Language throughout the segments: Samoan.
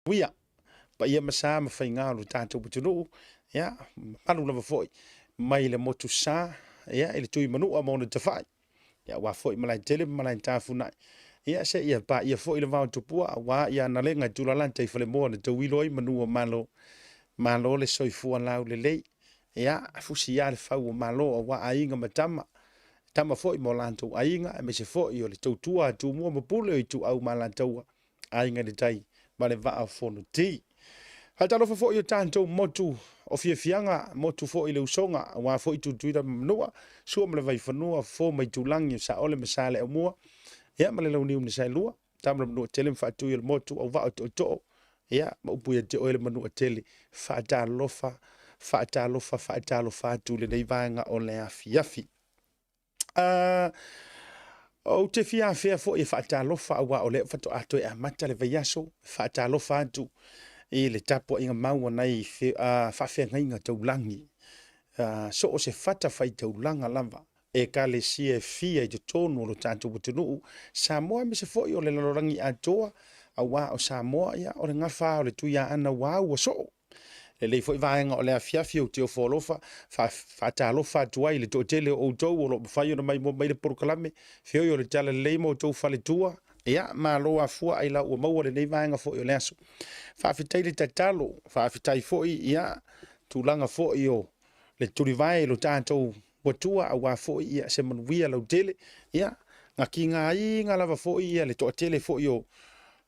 Manuia, paia ma sa ma faiga o lo tatou atunuu, ia, mamalu lava foi mai le motu sa, ia, i le Tuimanua ma ona tafai, ia, aua foi Malaetele ma Malaetafunai, ia, seia paia foi le vao o Tupua, aua ia Analega e tulalata i Falemoa na tauilo ai manu o Malo, malo le soifua laulelei, ia, fusi lava le fau o Malo aua Aiga ma Tama, Tama foi ma o latou Aiga, aemaise foi o le tautua a Tumua ma Pule, o Ituau ma Alataua, Aiga i le Tai ma le Vaa o Fonoti. Faatalofa foi i o tatou motu o fiafiaga, motu foi le usoga, aua foi Tutuila ma Manua, Sua ma le Vaifanua, Fofo ma Aitulagi, o Saole ma Saleaaumua, ia ma le Launiu na Saelua, Tama a le Manuatele ma Faatui o le Motu, Auvaa o Tootoo, ia ma upu ia te oe le Manuatele. Faatalofa, faatalofa, faatalofa atu i lenei vaega o le afiafi. Ou te fia afea foi e faatalofa aua o lea faatoa toe amata le vaiaso, e faatalofa atu i le tapuaiga mau a nai faafeagaiga taulagi, so o se fatafaitaulaga lava, ekalesia e fia i totonu o lo tatou atunuu Samoa, aemaise foi o le lalolagi atoa, aua o Samoa, ia, o le gafa o le Tuiaana ua au ua soo. Lelei foi vaega o le afiafi ou te ofo alofa faatalofa atu ai i le toatele o outou o lo o mafai ona maimoa mai le polokalame feoi o le Talalelei ma outou faletua. Ia, malo afua ailao ua maua lenei vaega foi o le aso. Faafetai le tatalo, faafetai foi ia tulaga foi o le tulivae i lo tatou Atua aua foi ia se manuia lautele. Ia, na tigaina lava foi ia le toatele foi o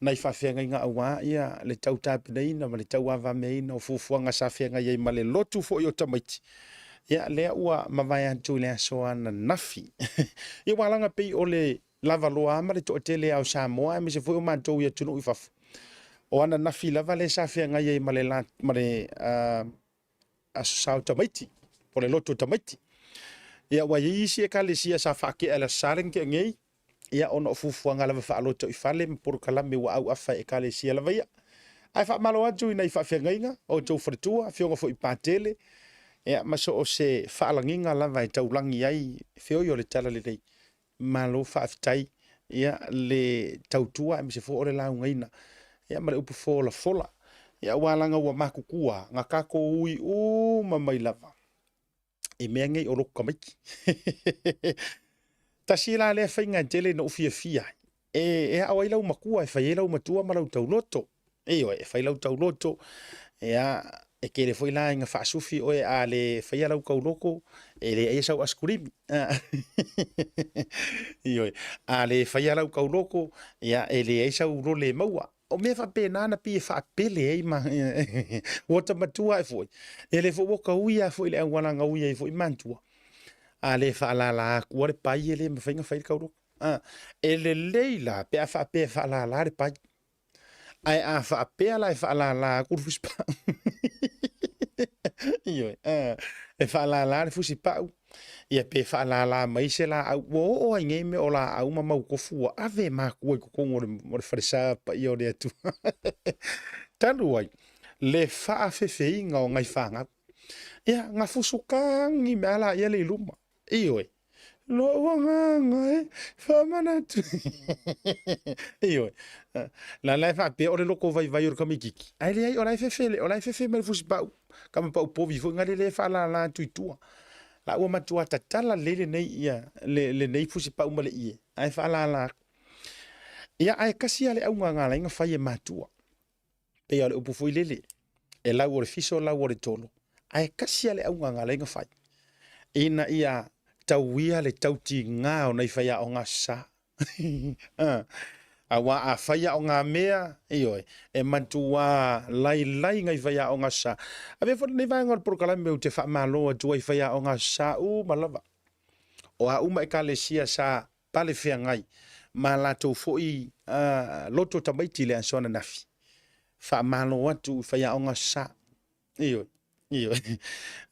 nai faafeagaiga aua ia le tau tapenaina ma le tauavameaina o fuafuaga sa feagai ai ma le lotu foi o tamaiti. Ia, lea ua mavae atu i le aso ananafi. Ia, ua alaga pei o le lavaloa ma le toatele o Samoa aemaise foi o matou i atunuu i fafo. O ananafi lava lea sa feagai ai ma le, ma le aso sa o tamaiti, po o le lotu o tamaiti. Ia, ua i ai isi ekalesia sa faatea i le aso Sa lea na tea nei, ia ona o fuafuaga lava faaloto i fale ma polokalame ua auafa e ekalesia lava ia. Ae faamalo atu i nai faafeagaiga, o outou faletua, afioga foi i Patele, ia ma so o se faalagiga lava e taulagi ai feoi o le Talalelei. Malo faafetai ia le tautua aemaise foi o le laugaina ia ma le upu folafola. Ia aua leaga ua matutua na tatou ui uma mai lava i mea nei o lotu tamaiti. Tasi la lea faiga e tele ina ou fiafia ai, e ao ai lau matua, e fai ai lau matua ma lau tauloto. Ioe, e fai lau tauloto, ia, e tele foi la ina faasufi oe a le faia lau tauloto, e le aia sau asikulimi. Ioe, a le faia lau tauloto, ia, e leai sau role e maua. O mea faapena na pei e faapele ai ma ua ta matua ae foi, e le foi ua ta ui lava foi i le auala na ui ai foi matua. A le faalala atua le pai e le mafai ona fai le tauloto. E lelei la pe a faapea e faalala le pai. Ae a faapea la e faalala atu le fusipau. Ioe, e faalala le fusipau, ia pe faalala mai se laau. Ua oo ai nei mea o laau ma mautofu ua ave e matua i totonu o le falesa paia o le Atua. Talu ai le faafefeina o nai fanau. Ia, na fusutagi mai lava laia le i luma. Ioe, lou agaga e faamanatu. Ioe, la la e faapea o le loto vaivai o le tamaititi, ae leai o la e fefe, o la e fefe mai le fusipau, tama pau povi foi lea e faalala atu i tua. La ua matua tatala lelei lenei ia lenei fusipau ma le ie, ae faalala atu. Ia, ae tasi lava le auga na ala ai ona fai e matua. Pei lava o le upu foi lele, e lau o le fiso, lau o le tolo, ae tasi lava le auga na ala ai ona fai, ina ia tauia le tautiga o nai faiaoga aso Sa. Aua a fai aogamea, ioe, e matua lailai nai faiaoga aso Sa. Avea foi lenei vaega o le polokalame ou te faamalo atu ai i faiaoga aso Sa uma lava, o a uma ekalesia sa pale feagai ma latou foi loto tamaiti i le aso ananafi. Faamalo atu i faiaoga aso Sa. Ioe, ioe.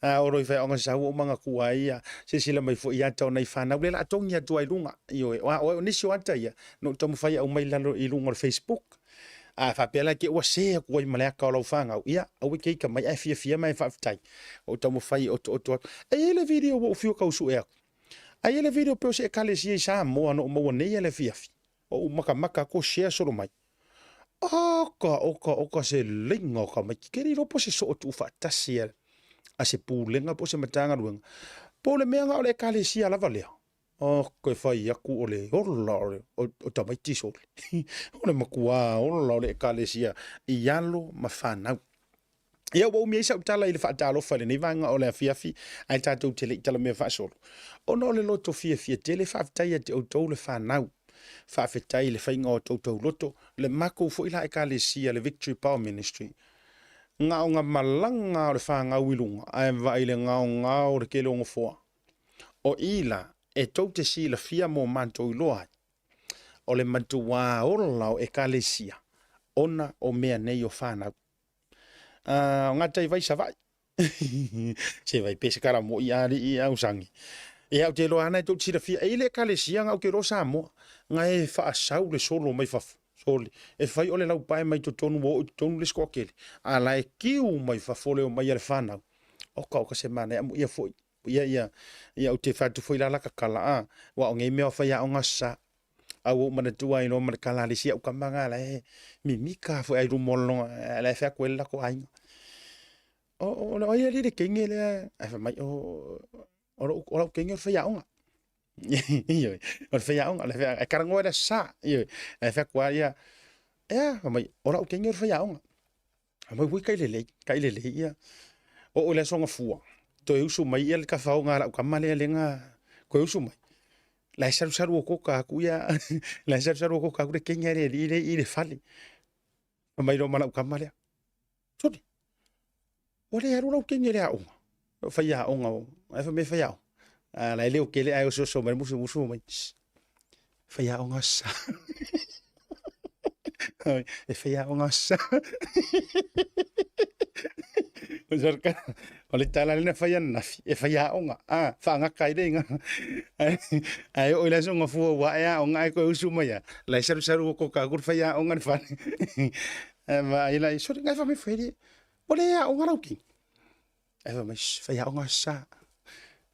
A oo loa i faiaoga aso Sa ua uma ona tua ai ia silasila mai foi i ata o nai fanau lea o le a togi atu ai i luga. Ioe, o nisi o ata ia na ou taumafai e aumai i lalo i luga o le Facebook. A faapea la te ua se atu ai ma le ata o lau fanau, ia, aua e te ita mai, ae fiafia ma e faafetai. Ua ou taumafai e otooto atu. E i ai le video ua ou fiu e tau sue atu. Ae i ai le video pei o se ekalesia i Samoa na ou maua nei i le afiafi. Ou matamata atu o share solo mai. Oka, oka, oka se leiga o tamaiti. Ke le iloa po o se soo tuufaatasi a se Pulega po o se Matagaluega, po o le mea na o le Ekalesia lava lea. Oka e fai atu o le ola o tamaiti sole. O le matua ola o le Ekalesia i alo ma fanau. Ia ua umi ai sau tala i le faatalofa i lenei vaega o le afiafi, ae tatou te le i talamea faasolo. Ona o le loto fiafia tele, faafetai ia te outou le fanau. Faafetai i le faiga o tou tauloto, le matou foi la Ekalesia le Victory Power Ministry, na ona malaga lava o le fanau i luga, ae vaai i le gaogao o le tele o nofoa. O i la, e tou te silafia mo matou iloa ai, o le matuā ola o Ekalesia ona o mea nei o fanau. O gatai vai Savaii. Se vai pe se kala mo i alii au sangi. Ia ou te iloa ana e tou te silafia e i le Ekalesia na ou te iloa Samoa na e faasau le solo mai fafo. Soli, e fai o le laupae mai totonu ua oo i totonu le isi toatele, a la e kiu mai fafo le omai a le fanau. Oka oka se manaia amuia foi. Ia ia ia ou te fai atu foi la laka tala a, aua o nei mea o faiaoga sa. A ua ou manatua ai loa ma le tala a le isi au tama na la e mimita foi ai luma o lona la e fai atu ai le latou aiga. O o ai alii le teine lea ae fai mai o o lau teine o le faiaoga. Ioe, o le faiaoga, e talanoa i le Aso Sa. Ioe, ae fai atu lava ia, ea, fai mai, o lau teine o le faiaoga. Fai mai, ui, tai lelei, tai lelei ia. Oo i le Aso Gafua, toe usu mai ia le tafaoga a lau tama lea lea na toe usu mai. La e salusalu otaota atu ia, la e salusalu otaota atu le teine a le alii lea i le fale. Fai mai loa ma lau tama lea, Sole, ua le alu lau teine i le aoga. O faiaoga, ae fai mai e faiaoga. A la e leo tele ae osooso mai le musumusu mai, shh, faiaoga sa. E faiaoga sa. O le tala lea na fai ananafi, e faiaoga, a, faagata ai le iga. Ae oo i le aso Gafua ua ae aoga ae toe usu mai lava, la e salusalu otaota atu le faiaoga i le fale. Ae vaai la i ai, sole, na e fai mai fai le, ua le aoga lau teine. Ae fai mai, shh, faiaoga sa.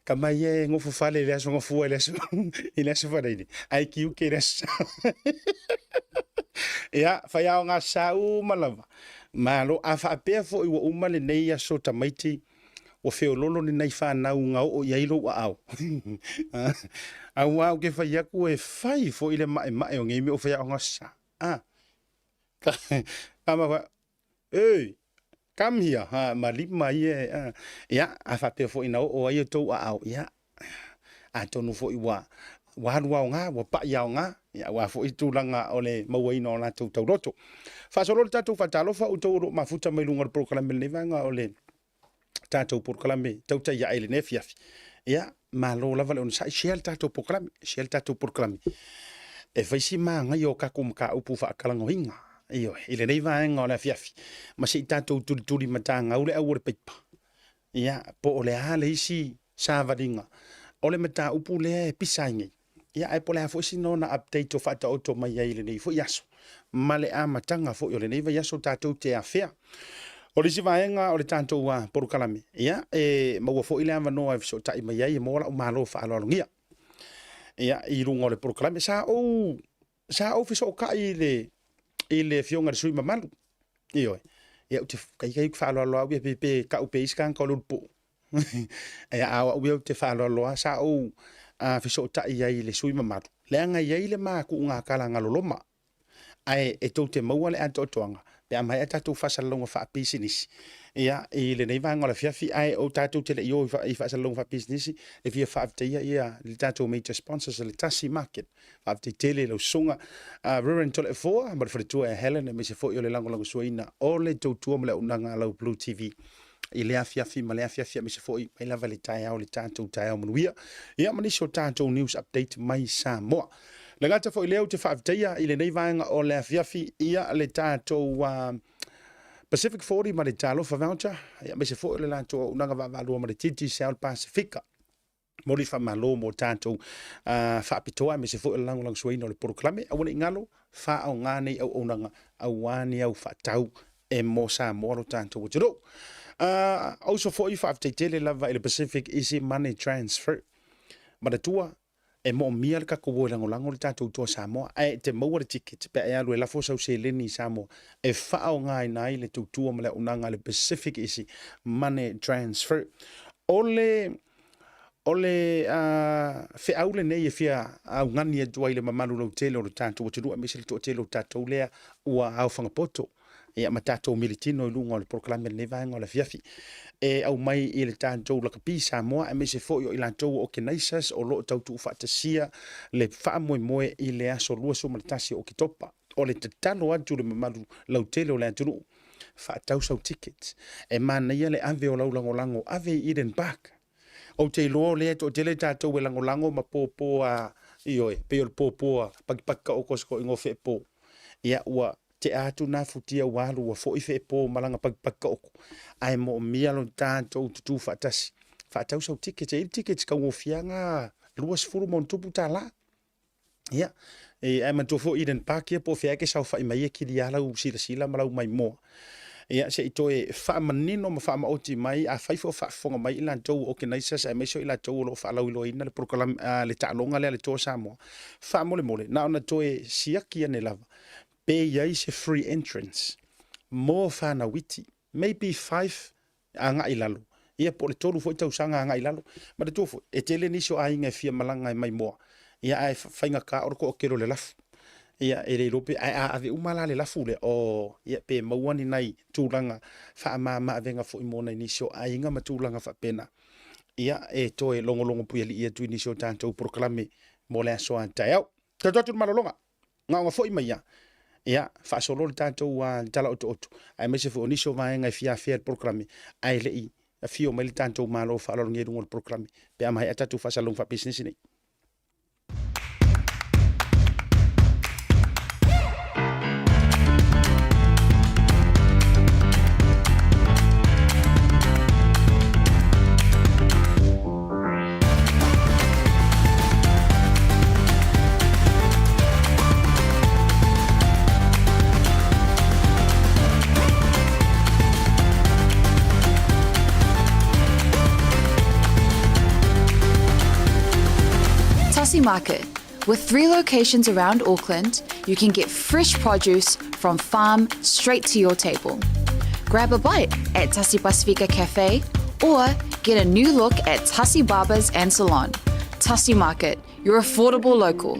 Tama ia e nofo fale i le Aso Gafua i le aso, i le aso Faraile, ae tiute i le Aso Sa. Ia, faiaoga sa uma lava. Malo, a faapea foi ua uma lenei aso tamaiti, ua feololo ni nai fanau na oo i ai lou aao. Aua ou te fai atu e fai foi le maemae o nei mea o faiaoga sa. Ah, tama fa, Ei, come here, ha, ma lima ia, ah. Ia, a faapea foi na oo ai outou aao, ia, atonu foi ua, ua alu aoga, ua pai aoga, ia, aua foi tulaga o le mauaina o latou tauloto. Faasolo le tatou faatalofa, outou o lo o mafuta mai luga o le polokalame i lenei vaega o le tatou polokalame tautai ae i lenei afiafi. Ia, malo lava le onosai, share le tatou polokalame, share le tatou polokalame. E fai si manaia o tatou mataupu faatalanoaina, ioe, i lenei vaega o le afiafi, ma se i tatou tulituli matagau le au o le paipa. Ia, po o le a le isi savaliga o le mataupu lea e pisa ai nei. Ia, ae po o le a foi sina ona update o faataoto mai ai i lenei foi aso ma le amataga foi o lenei vaiaso tatou te afea. O le isi vaega o le tatou polokalame, ia, e maua foi le avanoa e fesootai mai ai e maua lau malo faaaloalogia. Ia, i luga o le polokalame. Sa ou, sa ou fesootai i le, i le afioga i le sui usufono mamalu. Ioe. Ia, ou te, kai kai faaaloalo au ia pe, pe tau pe isi tagata o le ulupu'u. Ia, a o au ia ou te faaaloalo lava, sa ou fesootai ai i le sui usufono mamalu, leaga e i ai le ma tuuga tala loloma, ae e tou te maua le atoatoaga pe a maea tatou faasalalauga faapisinisi ia i lenei vaega o le afiafi. Ae o tatou te le i o i faasalalauga faapisinisi, e fia faafetaia ia le tatou major sponsors le Tasi Market. Faafetai tele i lau susuga Reverend Toleafoa ma le faletua ia Helen, aemaise foi o le lagolagosuaina o le tautua ma le auaunaga a lau Blue TV i lea afiafi ma lea afiafi, aemaise foi mai lava i le taeao, le tatou taeao manuia, ia ma nisi o tatou news update mai Samoa. Le gata foi lea, ou te faafetaia i lenei vaega o le afiafi ia le tatou Pacific 40 ma le Talofa Voucher, ia aemaise foi o le latou auaunaga vaavaalua ma le Digicel Pasifika. Momoli faamalo mo tatou faapitoa aemaise foi o le lagolagosuaina o le polokalame. Aua ne i galo, faaaoga nei auaunaga aua ni au faatau e mo Samoa lo tatou atunuu. Uso foi, faafetai tele lava i le Pacific Easy Money Transfer. Manatua, E moomia le tatou o e lagolago le tatou Toa Samoa, ae e te maua le ticket pe a e alu e lafo sau seleni i Samoa e faaaogaina ai le tautua ma le auaunaga a le Pacific Easy Money Transfer. O le O le feau lenei e fia augani atu ai i le mamalu lautele o le tatou atunuu aemaise le toatele o tatou lea ua aofaga poto ia ma tatou militino i luga o le polokalame i lenei vaega o le afiafi e aumai i le tatou lakapi Samoa aemaise foi o i latou o organizers o lo o tau tuufaatasia le faamoemoe i le aso 21 o Oketopa. O le tatalo atu i le mamalu lautele o le atunuu, faatau sau ticket. E manaia le ave o lau lagolago, ave i Eden Park. Ou te iloa o lea e toatele tatou e lagolago ma popo a, ioe, pei o le popo a pakipaki taoto a si toeaina o Feepo. Ia ua tea atu na futia ua alu ua foi Feepo ma lana pakipaki taoto, ae moomia lo tatou tutu faatasi. Faatau sau ticket, e i ai le ticket taugofie lava na $20+. Ia, e, ae manatua foi Eden Park ia po o fea e te saofai mai e kili lava lau silasila ma lau maimoa. Ia, se i toe faamanino ma faamaoti mai, afai foi o faafofoga mai i latou o organizers aemaise o i latou o lo o faalauiloaina le polokalame, le taaloga lea a le Toa Samoa, faamolemole, na ona toe siaki ane lava pe i ai se free entrance mo fanau iti, maybe 5 agai i lalo, ia po o le 3 foi tausaga agai i lalo. Manatua foi, e tele nisi o aiga e fia malaga e maimoa, ia ae faigata o le toatele o le lafu. Ia e le iloa pe, ae a ave uma la le lafu lea, oh, ia pe maua ni nai tulaga faamama avega foi mo nai nisi o aiga ma tulaga faapena. Ia e toe logologo puialii atu i nisi o tatou polokalame mo le aso a taeao. Tatou atu i le malologa. Na ona foi mai lava, ia, faasolo le tatou tala otooto, aemaise foi o nisi o vaega e fia afea i le polokalame, ae le i afio mai le tatou Malo faaaloalogia i luga o le polokalame, pe a maea tatou faasalalauga faapisinisi nei. Tasi Market. With three locations around Auckland, you can get fresh produce from farm straight to your table. Grab a bite at Tasi Pasifika Cafe or get a new look at Tasi Barbers and Salon. Tasi Market, your affordable local.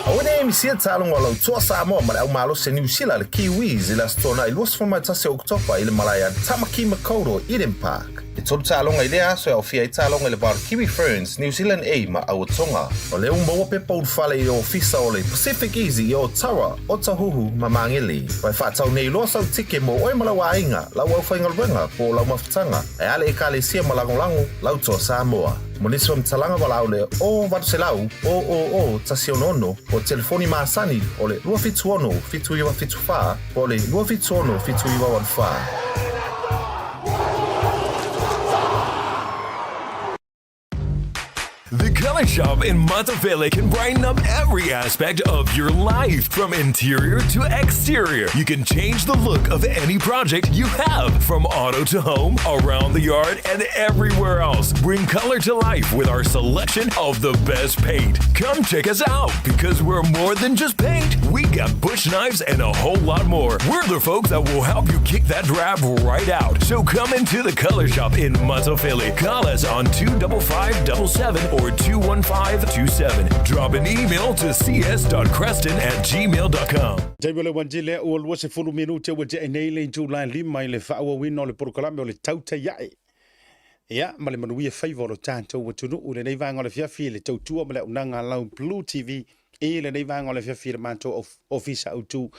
Aua ne i misia taaloga o lau Toa Samoa ma le au malosi a Niu Sila le Kiwis i le Aso Toonai 21 o Oketopa i le malae a Tamaki Makaurau Eden Park. E tolu taaloga i lea aso e aofia ai taaloga i le va o le Kiwi Ferns, New Zealand A ma Aua Tonga. O lea ua maua pepa ulufale i le ofisa o le Pacific Easy i Otawa, Otahuhu ma Magele. Ua e faatau nei loa sau tike mo oe ma lau aiga, lau aufaigaluega po o lau mafutaga, ae a le Ekalesia ma lagolago lau Toa Samoa. Mo nisi faamatalaga valaau le 0800 000 166 po o telefoni masani o le 276 7974 po o le 276 7984. The Color Shop in Matafele can brighten up every aspect of your life, from interior to exterior. You can change the look of any project you have, from auto to home, around the yard, and everywhere else. Bring color to life with our selection of the best paint. Come check us out because we're more than just paint. We got bush knives and a whole lot more. We're the folks that will help you kick that drab right out. So come into the Color Shop in Matafele. Call us on 25577 or 21527. Drop an email to cs.creston at gmail.com. Taimi o le uanti lea ua 20 minute ua tea nei le itula e 5 i le faaauauina o le polokalame o le tautai ae. Ia, ma le manuia faiva o lo tatou atunuu i lenei vaega o le afiafi i le tautua ma le auaunaga a lau Blue TV i lenei vaega o le afiafi i le matou ofisa autu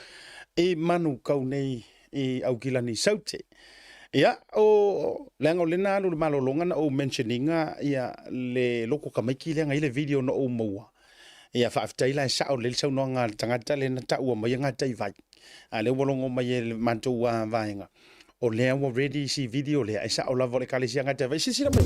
i Manukau nei i Aukilani Saute. Ia, o leaga o lea na alu i le malologa na ou mention ina ia le loko tamaiti lea na i ai le video na ou maua. Ia faafetai la e sao lelei le saunoaga a le tagata lea na taua maia gataivai. A lea ua logo mai e le matou vaega, o lea ua ready si video lea, e sao lava o le Ekalesia Gataivai. Silasila mai.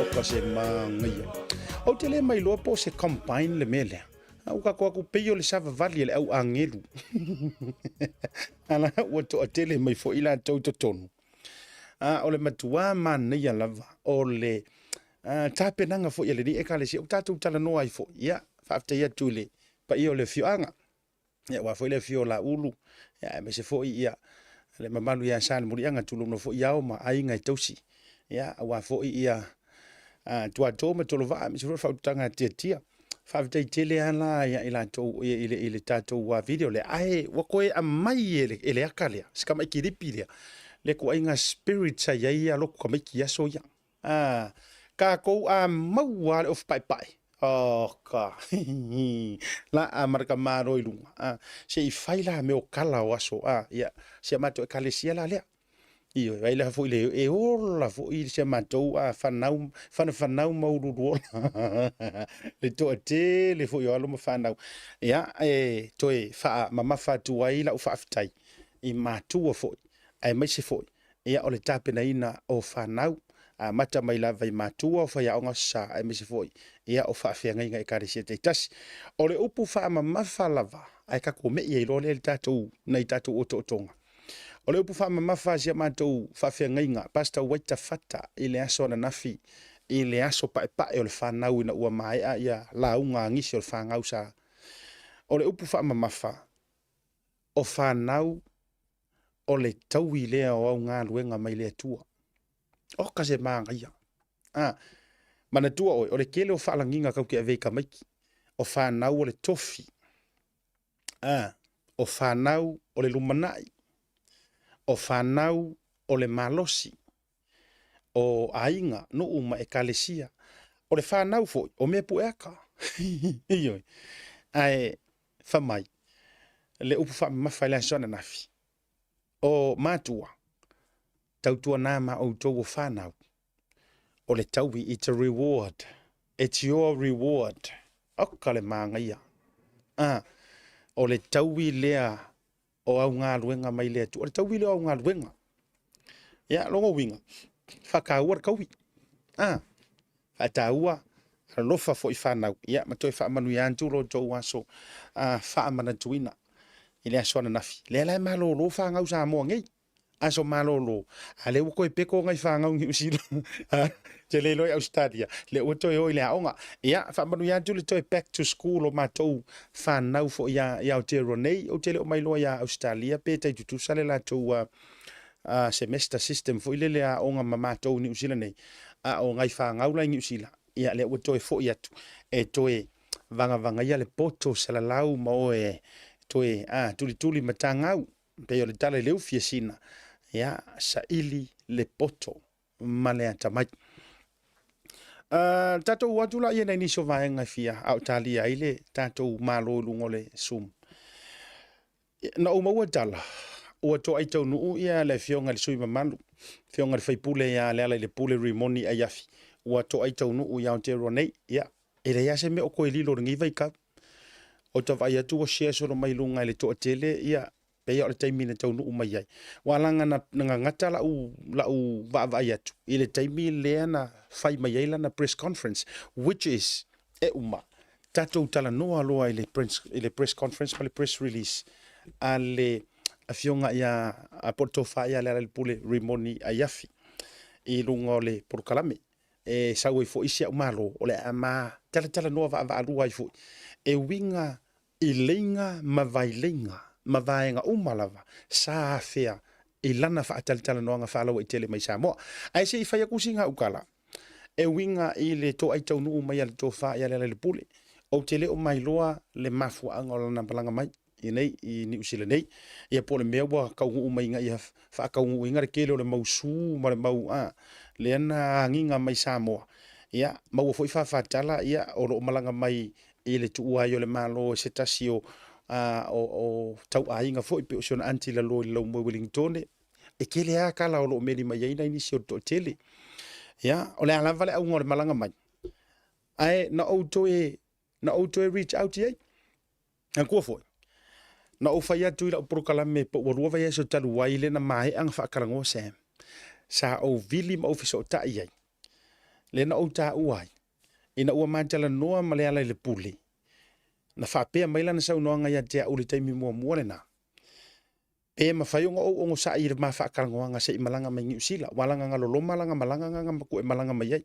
Oka se magaia. Ou te le mailoa po o se combine le mea lea. A ua kako aku pei o le savavali a le au agelu. Ala ua toatele mai foi latou i totonu. A o le matuā manaia lava o le tapenaga foi a lenei Ekalesia ua tatou talanoa ai foi. Ia, faafetai atu i le paia o le afioaga, ia aua foi le afio o Laulu, ia aemaise foi ia le mamalu ia Salemuliaga, tulouna foi ao ma aiga e tausi, ia aua foi ia Tuato ma Tolovaa, aemaise foi le faautautaga a Tiatia. Faafetai tele lava la ia i latou i le, i le tatou video lea, ae ua toe aumai e le, e le aka lea, si tamai kilipi lea, le ituaiga spirit sa i ai lotu tamaiti i aso ia. Ah, tatou a maua lava le ofi paepae, oka, laa ma le tamaloa i luga, ah, se i fai la mea o tala o aso, ah, ia, si a matou ekalesia la lea. Ioe, vaai la foi le e ola foi si a matou a fanau, fanafanau ma uluulu ola. Le toatele foi o alo ma fanau. Ia, e toe faamamafa atu ai lau faafetai i matua foi, aemaise foi ia o le tapenaina o fanau, amata mai lava i matua o faiaoga o sa, aemaise foi ia o faafeagaiga ekalesia taitasi. O le upu faamamafa lava, ae tatou me'i ai loa lea i le tatou, nai tatou otootoga. O le upu faamamafa a si a matou faafeagaiga, Pastor Waita Fata, i le aso ananafi, i le aso paepae o le fanau ina ua maea ia lauga a nisi o le fanau sa. O le upu faamamafa, o fanau o le taui lea o au galuega mai le Atua. Oka se manaia. A, manatua oe, o le tele o faalagiga tatou te ave i tamaiti, o fanau o le tofi. A, o fanau o le lumanai, o fanau o le malosi, o aiga, nuu ma ekalesia. O le fanau foi, o mea pueaka. Ioe. Ae fai mai le upu faamamafa i le aso ananafi, o matua, tautuana ma outou o fanau, o le taui, it's a reward, it's your reward. Oka le manaia. A, o le taui lea o au galuega mai le Atua. O le taui lea o au galuega. Ia, lona uiga, faataua le taui. A, faataua, alofa foi fanau, ia, ma toe faamanuia atu lo outou aso faamanatuina i le aso ananafi. Lea la e malolo fanau Samoa nei. Aso malolo, a lea ua toe peko nai fanau Niu Sila, te le iloa i Ausetalia, lea ua toe o i le aoga. Ia, faamanuia atu le toe back to school o matou fanau foi ia, i Aotearoa nei. Ou te le o mailoa ia Ausetalia pe tai tutusa le latou semester system foi lele aoga ma matou i Niu Sila nei. A o nai fanau la i Niu Sila, ia lea ua toe foi atu e toe vagavagaia le poto salalau ma oe toe tulituli matagau. Pei o le tala i le ufi e sina, ia, saili le poto ma le atamai. Uh, tatou atu la ia nei nisi o vaega e fia a o talia ai le tatou malo i luga o le Zoom. Na ou maua tala, ua toai taunuu ia le afioga i le sui mamalu, afioga i le faipule ia Lealailepule Rimoni Aiafi, ua toai taunuu i Aotearoa nei. Ia, e leai lava se mea o toe lilo i lenei vaitau. Ou te vaai atu ua share solo mai luga e le toatele, ia, pei o le taimi na taunuu mai ai. Ua laga na, na gagata lau, lau vaavaai atu i le taimi lea na fai mai ai lana press conference, which is, e uma, tatou talanoa loa i le, i le press conference ma le press release a le afioga ia a po o le tofa ia Lealailepule Rimoni Aiafi i luga o le polokalame. E sau ai foi si au Malo, o le a ma talatalanoa vaavaalua ai foi, e uiga i leiga ma vaileiga ma vaega uma lava sa afea i lana faatalatalanoaga faalauaitele mai Samoa. Ae se i fai atu sina au tala, e uiga i le toai taunuu mai a le tofa ia Lealailepule, ou te le o mailoa le mafuaaga o lana malaga mai i nei i Niu Sila nei, ia po o le mea ua taunuu mai ina ia faataunuuina le tele o le mau su ma le mau a lea na agiga mai Samoa, ia maua foi faafatala ia o lo o malaga mai i le tuua ai o le Malo e se tasi o, a, o, o tauaiga foi pei o si ona aunty i lalo i le Laumoe Welingitone. E tele lava tala o lo o meli mai ai nai nisi o le toatele. Ia, o le a lava le auga o le malaga mai, ae na ou toe, na ou toe reach out i ai. Manatua foi, na ou fai atu i lau polokalame po ua lua vaiaso talu ai lea na maea ona faatalanoa Sam, sa ou vili ma ou fesootai ai, lea na ou taua ai, ina ua ma talanoa ma Lealailepule, na faapea mai lana saunoaga ia te au i le taimi muamua lena, pe mafai ona ou onosai i le ma faatalanoaga se i malaga mai Niu Sila, aua leaga na loloma lana malaga na na matua e malaga mai ai.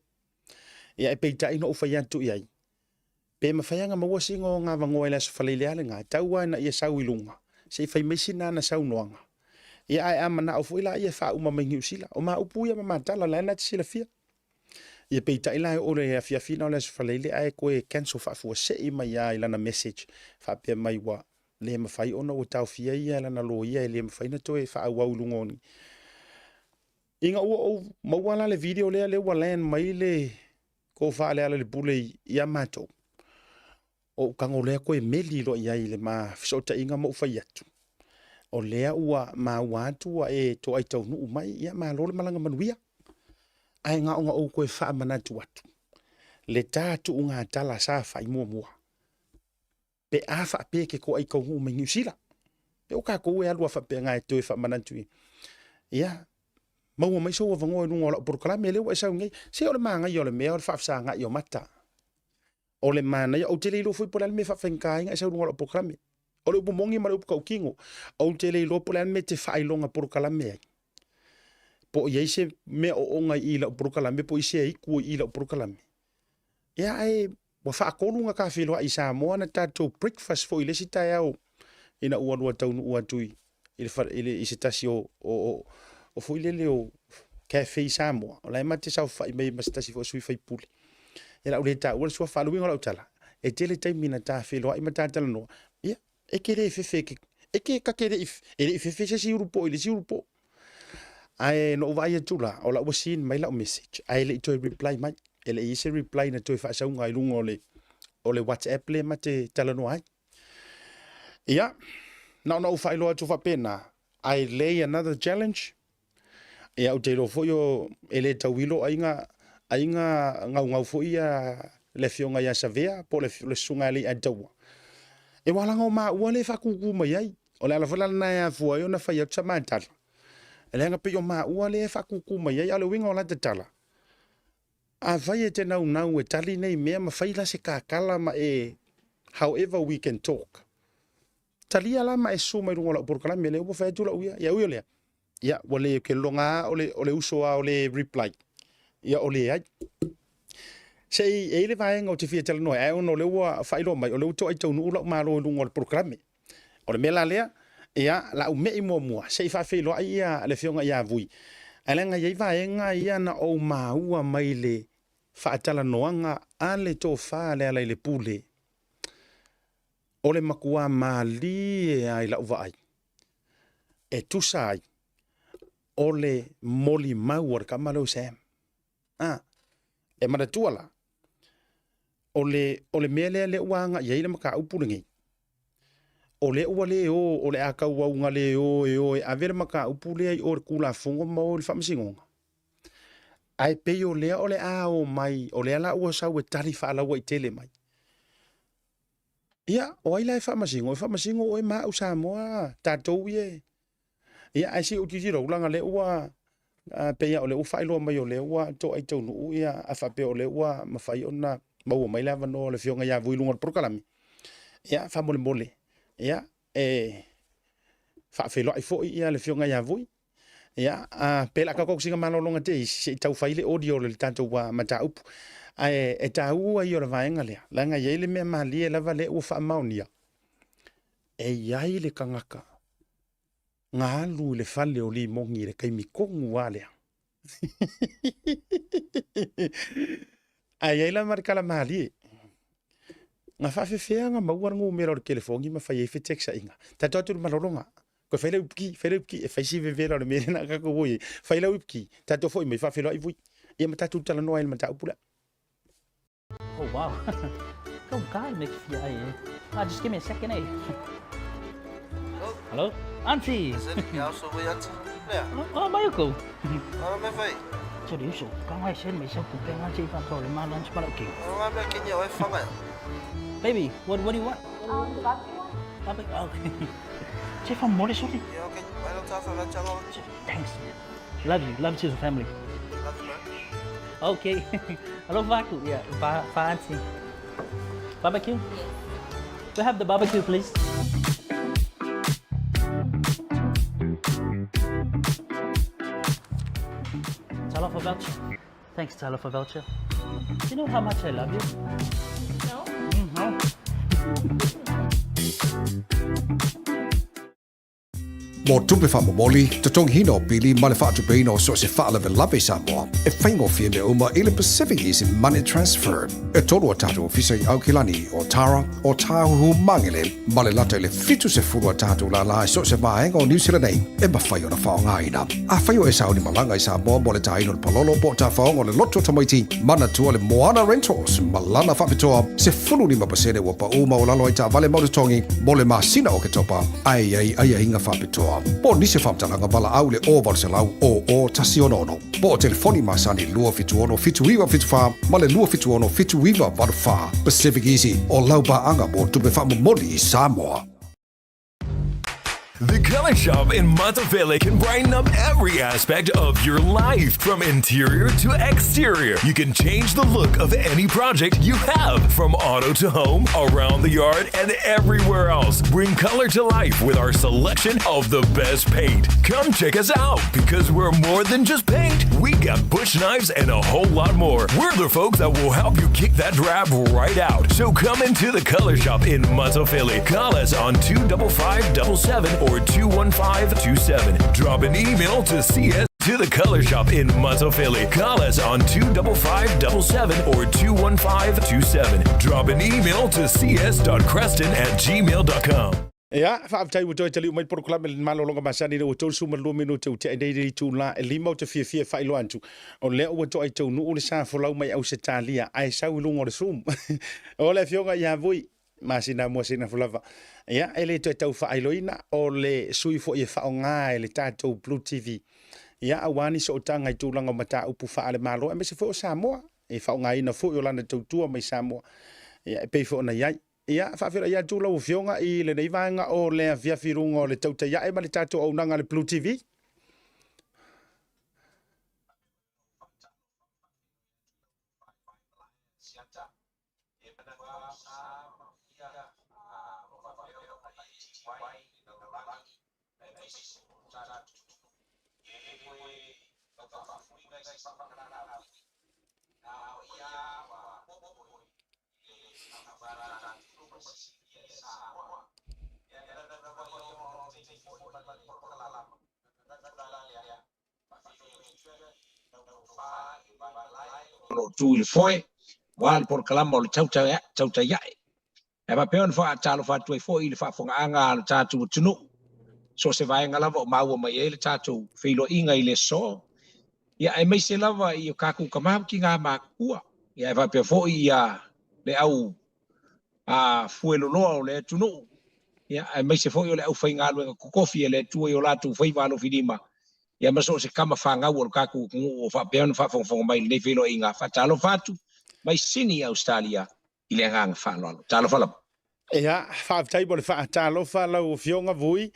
Ia ae peitai na ou fai atu i ai, pe mafai ona maua sina ona avanoa i le Aso Faraile lava lena, e tau lava ina ia sau i luga, se i fai mai sina ana saunoaga. Ia ae a manao foi la ia e faauma mai Niu Sila. O ma upu ia ma ma tala, o la e na te silafia. Ia peitai la e oo i le afiafi lena o le Aso Faraile ae toe cancel faafuasei mai lava i lana message faapea mai ua le mafai ona ua taofia ia e lana loia e le mafai ona toe faaauau i luga o ni. Ina ua ou maua la le video lea, lea ua land mai le tofa a Lealailepule ia matou, ou tago lea toe meli loa i ai i le ma fesootaiga ma ou fai atu, o lea ua maua atu ua e toai taunuu mai, ia malo le malaga manuia. Ae na ona ou toe faamanatu atu le ta tuugatala sa fai muamua, pe a faapea e te toai taunuu mai Niu Sila. E o tatou e alu a faapena e toe faamanatu i, ia, maua mai sou avanoa i luga o lau polokalame lea ua e sau nei. Se o le manaia o le mea o le faafesagai o mata. O le manaia, ou te le iloa foi po o le a le mea e faafaigata ai ona e sau i luga o lau polokalame. O le upu moni ma le upu tautino, ou te le iloa po o le a le mea e te faailoga polokalame ai. Po o i ai se mea oona i i lau polokalame, po o i se aitu i i lau polokalame. Ia, ae ua faatolu ona ta feiloai i Samoa na tatou breakfast foi i le isi taeao ina ua lua taunuu atu i, i, le, i, le, i se tasi o, o, o, o foi lele o cafe i Samoa. O la e ma te saofai mai ma se tasi foi o sui faipule. Ia lau le taua le suafa, a o le uiga o lau tala, e tele taimi na ta feiloai ma ta talanoa. Ia, e te le fefe, e te, ta te le i, e le i fefe se isi ulupo i le isi ulupo. Ae na ou vaai atu la, o la ua seen mai lau message, ae le i toe reply mai. E le i i se reply na toe faasauga i luga o le, o le WhatsApp lea ma te talanoa ai. Ia, na ona ou faailoa atu faapena, I lay another challenge. Ia, ou te iloa foi o, e le tauilo aiga, aiga gaugau foi ia le afioga ia Savea po o le, le susuga ia Leiataua. E ua laga o maua lea e faatūtū mai ai. O le ala foi la lena e afua ai ona fai atu sa ma tala. E leaga pei o maua lea e faatūtū mai ai, a o le uiga o lata tala, afai e te naunau e tali nei mea ma fai la se kakala ma e however we can talk. Talia la ma e susu mai luga o lau polokalame lea ua fai atu lau ia. Ia ui o lea, ia ua le ke loga lava o le, o le uso a o le reply. Ia o leai. Se i e i le vaega o te fia talanoa ai, ae ona o lea ua faailoa mai, o lea ua toai taunuu lau malo i luga o le polokalame. O le mea la lea, ia, la ou me'i muamua, se i faafeiloai ia le afioga ia Vui. Ae leaga e i ai vaega ia na ou maua mai le faatalanoaga a le tofa a Lealailepule. O le matua malie lava i lau vaai, e tusa ai o le molimau a le tama lea o Sam. A, e manatua la, o le, o le mea lea lea ua agai ai le mataupu lenei, o lea ua le o, o le a tauauga le o e o e ave le mataupu lea i o i le Tulafono ma o i le Faamasinoga. Ae pei o lea o le a o mai, o lea la ua sau e tali faalauaitele mai. Ia, o ai la e faamasino? E faamasino oe ma au Samoa, tatou ia e. Ia, ae se i ou tilotilo atu, leaga o lea ua, pei lava o lea ua faailoa mai o lea ua toai taunuu ia, a faapea o lea ua mafai ona maua mai le avanoa o le Afioga ia Vui i luga o le polokalame. Ia, faamolemole, ia, e faafeiloai foi ia le Afioga ia Vui. Ia, a, pe la tatou sina malologa te isi, se i tau fai le audio o le tatou mataupu. Ae e taua ia o le vaega lea, leaga e i ai le mea malie lava lea ua faamaonia, e i ai le tagata na alu i le fale o Limoni i le taimi tonu lava lea. Ae i ai la ma le tala malie. Na faafefea ona maua le numera o le telefoni ma fai ai feteksaiga. Tatou atu i le malologa. Koe fai lau ipuki, fai lau ipuki, e fai si vevela o le mea lea na tatou o i ai. Fai lau ipuki, tatou foi mai faafeiloai Vui. Ia ma tatou talanoa ai i le mataupu lea. Oh, wow. Taugata le mea e te fia ai e. Ah, just give me a second, eh. Hello? Auntie! Oh, mai kou. Sorry, uso. Ka ngai sen mai sau kupe ngai sei fa le ma lunch pa okay. Baby, what do you want? The barbecue one? Barbecue. Okay. Sei fa mole sorry. Thanks. Love you. Love to the family. Okay. Hello, Vaku. Yeah, va, va auntie. Barbecue? Yes. We have the barbecue, please. Talofa voucher. Thanks, Talofa voucher. You know how much I love you? No? No. Mo tupe faamomoli, totogiina o pili ma le faatupeina o so o se faalavelave i Samoa, e faigofie mea uma i le Pacific Easy Money Transfer. E tolu a tatou ofisa i Aukilani, Otara, Otāhuhu, Mangere, ma le lata i le 70 a tatou lālā i so o se vaega o Niu Sila nei e mafai ona faaaogaina. Afai o e sauni malaga i Samoa mo le tāina o le palolo po o tafaoga o le loto tamaiti, manatua le Moana Rentals ma lana faapitoa 15% ua paʻū maualalo ai taavale mau totogi mo le masina o Oketopa, ae i ai aiaiga faapitoa. Po o nisi o faamatalaga valaau i le 0800 00 166 po o telefoni masani 276 7974 ma le 276 7984. Pacific Easy, o lau paaga mo tupe faamomoli i Samoa. The Color Shop in Matafele can brighten up every aspect of your life, from interior to exterior. You can change the look of any project you have, from auto to home, around the yard, and everywhere else. Bring color to life with our selection of the best paint. Come check us out because we're more than just paint. We got bush knives and a whole lot more. We're the folks that will help you kick that drab right out. So come into the Color Shop in Matafele. Call us on 25577 or 21527. Drop an email to CS to the Color Shop in Matafele. Call us on 25577 or 21527. Drop an email to cs.creston@gmail.com. Ia, faafetai ua toe taliu mai le polokalame i le malologa masani lea ua 32 minute ua tea nei le itula e lima. Ou te fiafia e faailoa atu, o lea ua toai taunuu le sa folau mai Ausetalia ae sau i luga o le Zoom. O le afioga ia Vui, masina mua sina fulava. Ia, e le toe tau faailoina, o le sui foi e faaaoga e le tatou Blue TV. Ia, aua ni sootaga i tulaga o mataupu faale-Malo, aemaise foi o Samoa, e faaaogaina foi o lana tautua mai Samoa, ia, e pei foi ona i ai. Ia, faafeiloai atu lau Afioga i lenei vaega o le afiafi i luga o le tautai ae ma le tatou auaunaga a le Blue TV. O lo o tu i le foe aua le polokalama o le tautai ae. Ae faapea ona faatalofa atu ai foi i le faafofogaaga a lo tatou atunuu, so o se vaega lava o maua mai ai le tatou feiloaiga i le aso, ia aemaise lava i o kakou tama ma tina matutua, ia ae faapea foi ia le au a fueloloa o le atunuu, ia aemaise foi o le aufaigaluega totofi a le Atua i o latou faiva alofilima, ia ma so o se tama fanau o lo tatou atunuu o faapea ona faafogafoga mai i lenei feiloaiga. Faatalofa atu mai Sini, Ausetalia, i le agaga faaaloalo. Talofa lava. Ia, faafetai mo le faatalofa lau Afioga Vui.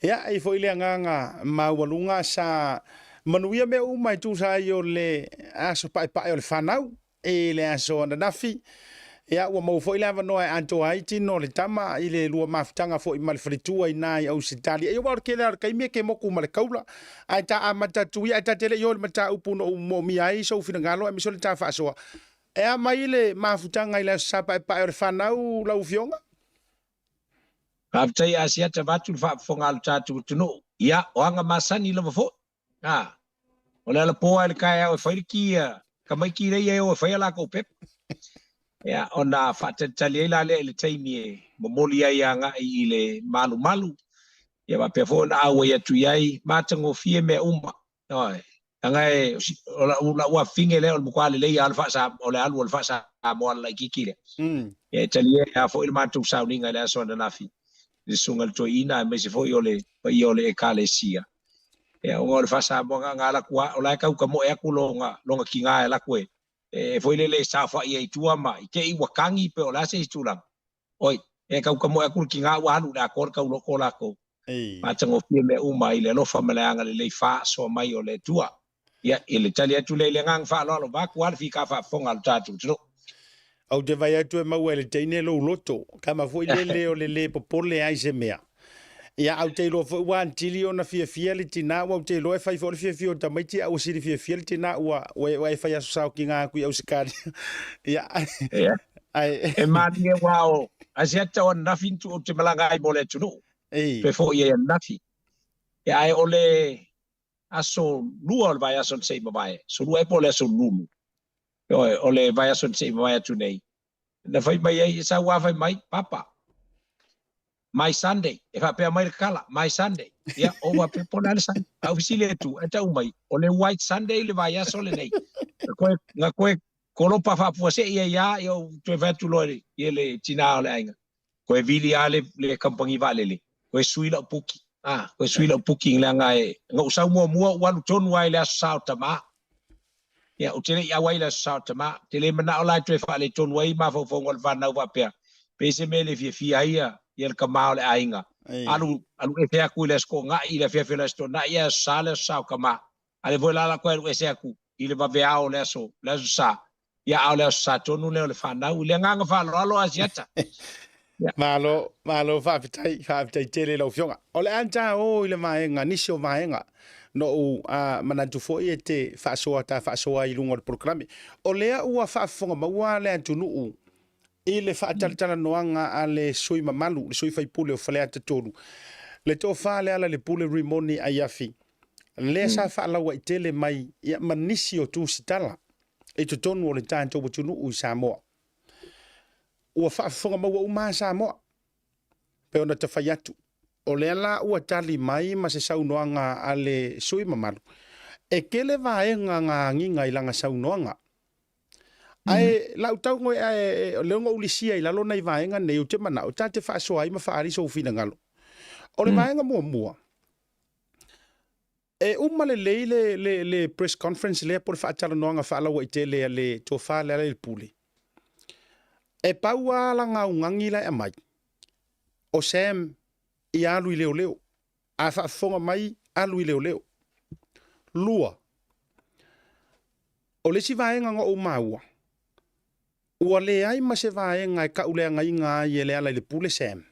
Ia, e i ai foi le agaga maualuga sa manuia mea uma e tusa ai o le aso paepae o le fanau i le aso ananafi. Ia, ua maua foi le avanoa e atoa ai tino o le tama i le lua mafutaga foi ma le faletua i na i Ausetalia. Ia, aua o le tele lava o le taimi e te motu ma le kaula, ae ta amata atu ia, ae ta te le i o i le mataupu na ou moomia ai sou finagalo aemaise o le ta faasoa. E a mai le mafutaga i le Aso Sa Paepae o le Fanau, lau Afioga? Faafetai Asiata vaeatu le faafofoga a lo tatou atunuu. Ia, o aga masani lava foi. A, o le alapo lava i le taeao e fai le ki a tamaiti lea e o e fai a latou pepa. Ia, ona faatalitali ai la lea i le taimi e momoli ai agai i le malumalu. Ia faapea foi ona auai atu i ai, matagofie mea uma. Ioe. Leaga e, o lau afafine lea o le matua lelei lava o le faa-Samoa, o le alu o le faa-Samoa a le laitiiti lea. Ia e talia ai foi le matou sauniga i le aso ananafi i le Susuga i le Toeaina aemaise foi o le paia o le Ekalesia. Ia ona o le faa-Samoa na alu atu lava, o la e tau tamoe atu lona, lona tiga e alu atu e, e foi lele e saofai ai i tua ma i te i ua tagi pe o le a se isi tulaga. Oi, e tau tamoe atu le tiga ua alu i le atoa le tauloto latou. Matagofie mea uma i le alofa ma le agalelei faasoa mai o le Atua. Ia, i le tali atu lea i le agaga faaaloalo, vaeatu lava le fika faafofoga a lo tatou atunuu. Ou te vaai atu e maua e le teine lou loto, kama foi lele o le le popole ai se mea. Ia, au te iloa foi ua atili ona fiafia le tina, ua ou te iloa e fai foi le fiafia o tamaiti, a ua sili fiafia le tina, ua, ua, ua e fai aso saokiga aku i Ausetalia. Ia, Ia. ai, E malie aua o Asiata o ananafi na tuu ou te malaga ai mo le atunuu, ei, toe foi ai ananafi. Ia, ae o le aso lua o le vaiaso na se i mavae, aso lua ea po o le aso lulu, ioe, o le vaiaso na se i mavae atu nei, na fai mai ai, e sau lava fai mai, Papa, my Sunday, e faapea mai le tala, my Sunday. Ia, ou faapea, po o le a le Sunday? Ae ou fesili atu, ae tau mai, o le White Sunday le vaiaso lenei. Na toe, na toe kolopa faapuasei ai lava, ia ou toe fai atu loa i le tina o le aiga, Toe vili lava le, le kamupani vaalele, toe sui lau puki. Ah, toe sui lau booking leaga e, na ou sau muamua ou alu tonu lava i le Aso Sa o Tama. Ia, ou te le i auai i le Aso Sa o Tama. Ou te le manao la e toe faaletonu ai mafaufauga o le fanau faapea, pe se mea e le fiafia ai ia, ia le tama o le aiga. Alu, alu ese atu i le Aso Toonai, i le afiafi o le Aso Toonai, ae Aso Sa le Aso Sa o Tama. A lea foi la la toe alu ese atu i le vaveao o le aso, le aso Sa, ia a o le aso Sa tonu lea o le fanau. I le agaga faaaloalo Asiata. Ia. Malo, malo faafetai, faafetai tele i lau Afioga. O le a ta o i le vaega, nisi o vaega, na ou manatu foi e te faasoa, ta faasoa ai i luga o le polokalame. O lea ua faafofoga maua le atunuu i le faatalatalanoaga a le sui mamalu, le sui faipule o Faleata 3, le Tofa Lealailepule Rimoni Aiafi, lea sa faalauaitele mai ia ma nisi o tusitala i totonu o le tatou atunuu i Samoa. Ua faafofoga maua uma lava Samoa, pei ona ta fai atu. O lea la ua tali mai ma se saunoaga a le sui mamalu, e tele vaega na agiga i lana saunoaga. Ae lau tau ae o lea na ou lisia i lalo nai vaega nei ou te manao ta te faasoa ai ma faaali sou finagalo. O le vaega muamua, e uma lelei le, le, le press conference lea po o le faatalanoaga faalauaitele a le Tofa Lealailepule. E pau lava lana augani la e aumai, o Sam ia alu i leoleo. A faafofoga mai, alu i leoleo. Lua, o le isi vaega na ou maua, ua leai ma se vaega e tauleagaina ai e Lealailepule Sam,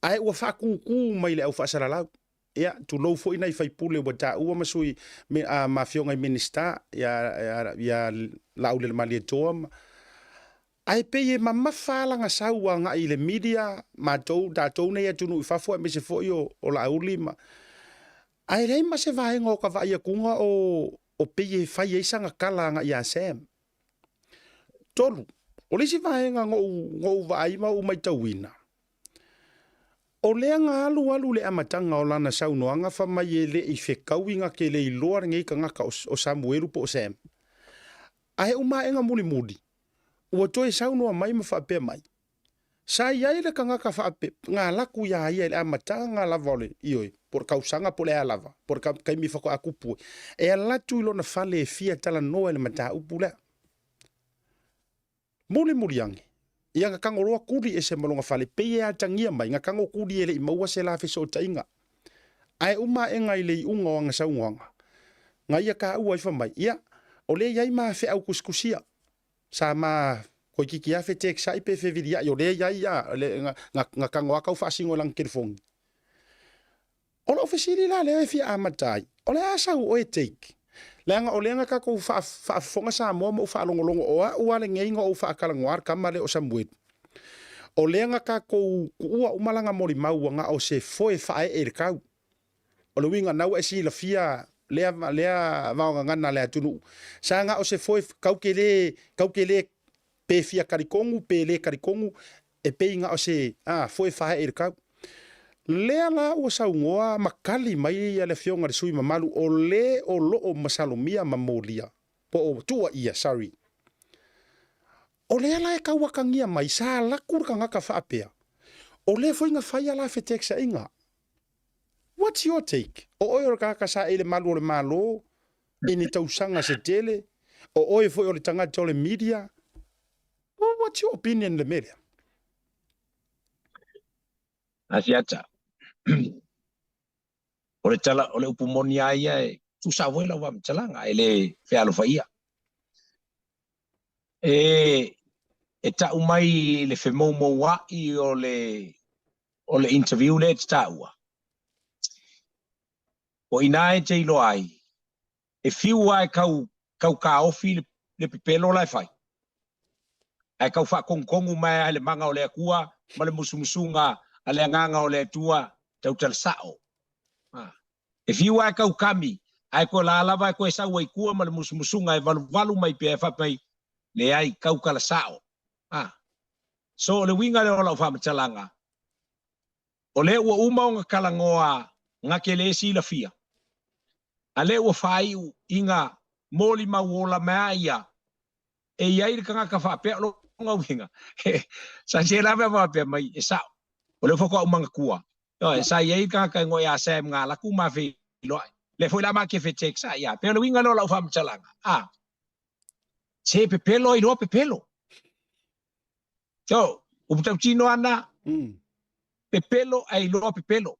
ae ua faatūtū mai le au faasalalau. Ia, tulou foi nai faipule ua taua ma sui ma afioga i Minisita, ia, ia Laaulialemalietoa ma, Ae pei e mamafa lava lana sau agai i le media, matou, tatou nei atunuu i fafo aemaise foi o, o Laauli ma... Ae leai ma se vaega o ka vaai atuga o, o pei e fai ai sana tala agai ia Sam. Tolu, o le isi vaega na ou, na ou vaai ma ou maitauina, o lea na alu alu i le amataga o lana saunoaga fai mai e le i fetaui na te le iloa lenei tagata o, o Samuelu po o Sam. Ae uma aega mulimuli, ua toe saunoa mai ma faapea mai, Sa i ai le tagata faape, na alu atu iā ia i le amataga lava o le, ioe, po o le tausaga po o le a lava, po o le taimi faatoa tupu ai, e alu atu i lona fale e fia talanoa i le mataupu lea. Mulimuli ane, ia na tago loa tuli ese ma lona fale, pei e atagia mai, na tago tuli e le i maua se la fesootaiga. Ae uma aega i le iuga o ana saunoaga, na ia taua ai fai mai, ia, o lea e i ai ma feau tusitusia, sa ma toeitiiti lava feteksai pe feviliai, o lea e i ai a, le, na, na, na tago lava tau faasino i lana telefoni. O lau fesili la lea e fia amata ai, o le a sau oe take? Leaga o lea na tatou faafofoga Samoa ma ou faalogologo, o au lava lenei na ou faatalanoa le tama lea o Samuelu. O lea na tatou tuua uma lana molimau ua na o se foe faaee i le tau. O le uiga na ua e silafia lea, lea vaogagana a le atunuu. Sa na o se foe kau te le, kau te le pe fia talitonu pe le talitonu, e pei na o se a, foe faaee i le tau. Lea la ua saunoa ma tali mai le Afioga i le sui mamalu o le o lo o masalomia ma molia, po o tuuaia, sorry. O lea la e tauatagia mai sa laku le tagata faapea, o lea foi na fai a la feteksaiga. What's your take? O oe o le tagata sa e i le malu o le Malo i ni tausaga se tele, o oe foi o le tagata o le media, what's your opinion i le mea lea? Asiata. O le tala, o le upu moni a ia e tusa foi lau faamatalaga, e le fealofaia. E, e tau mai le femoumoua'i o le, o le interview lea e te taua. O ina e te iloa ai, e fiu lava e kau, kau kaofi le, le pepelo la e fai. Ae kau faakogukogū mai lava i le maga o le Atua ma le musumusuga a le Agaga o le Atua tautala sa'o. A. E fiu lava e kau kami, ae koe la lava e koe sau ai tua ma le musumusuga e valuvalu mai pea e faapea mai, Leai, kau kala sa'o. A. So o le uiga lea o la'u faamatalaga, o lea ua uma ona talanoa gake le silafia, a lea ua faai'u i ga molimau ola mai a ia e i ai le tagata faapea, o lona uiga, sa se lava e faapea mai, e sa'o, o lea faatoa ou manatua, ioe, sa i ai le tagata e igoa ia Sam Galaku ma feiloai, lea foi la ma ke feteksai ia, pei o le uiga lea o lau faamatalaga, a, se pepelo ai loa pepelo. So, upu tautino ana, pepelo ae iloa pepelo.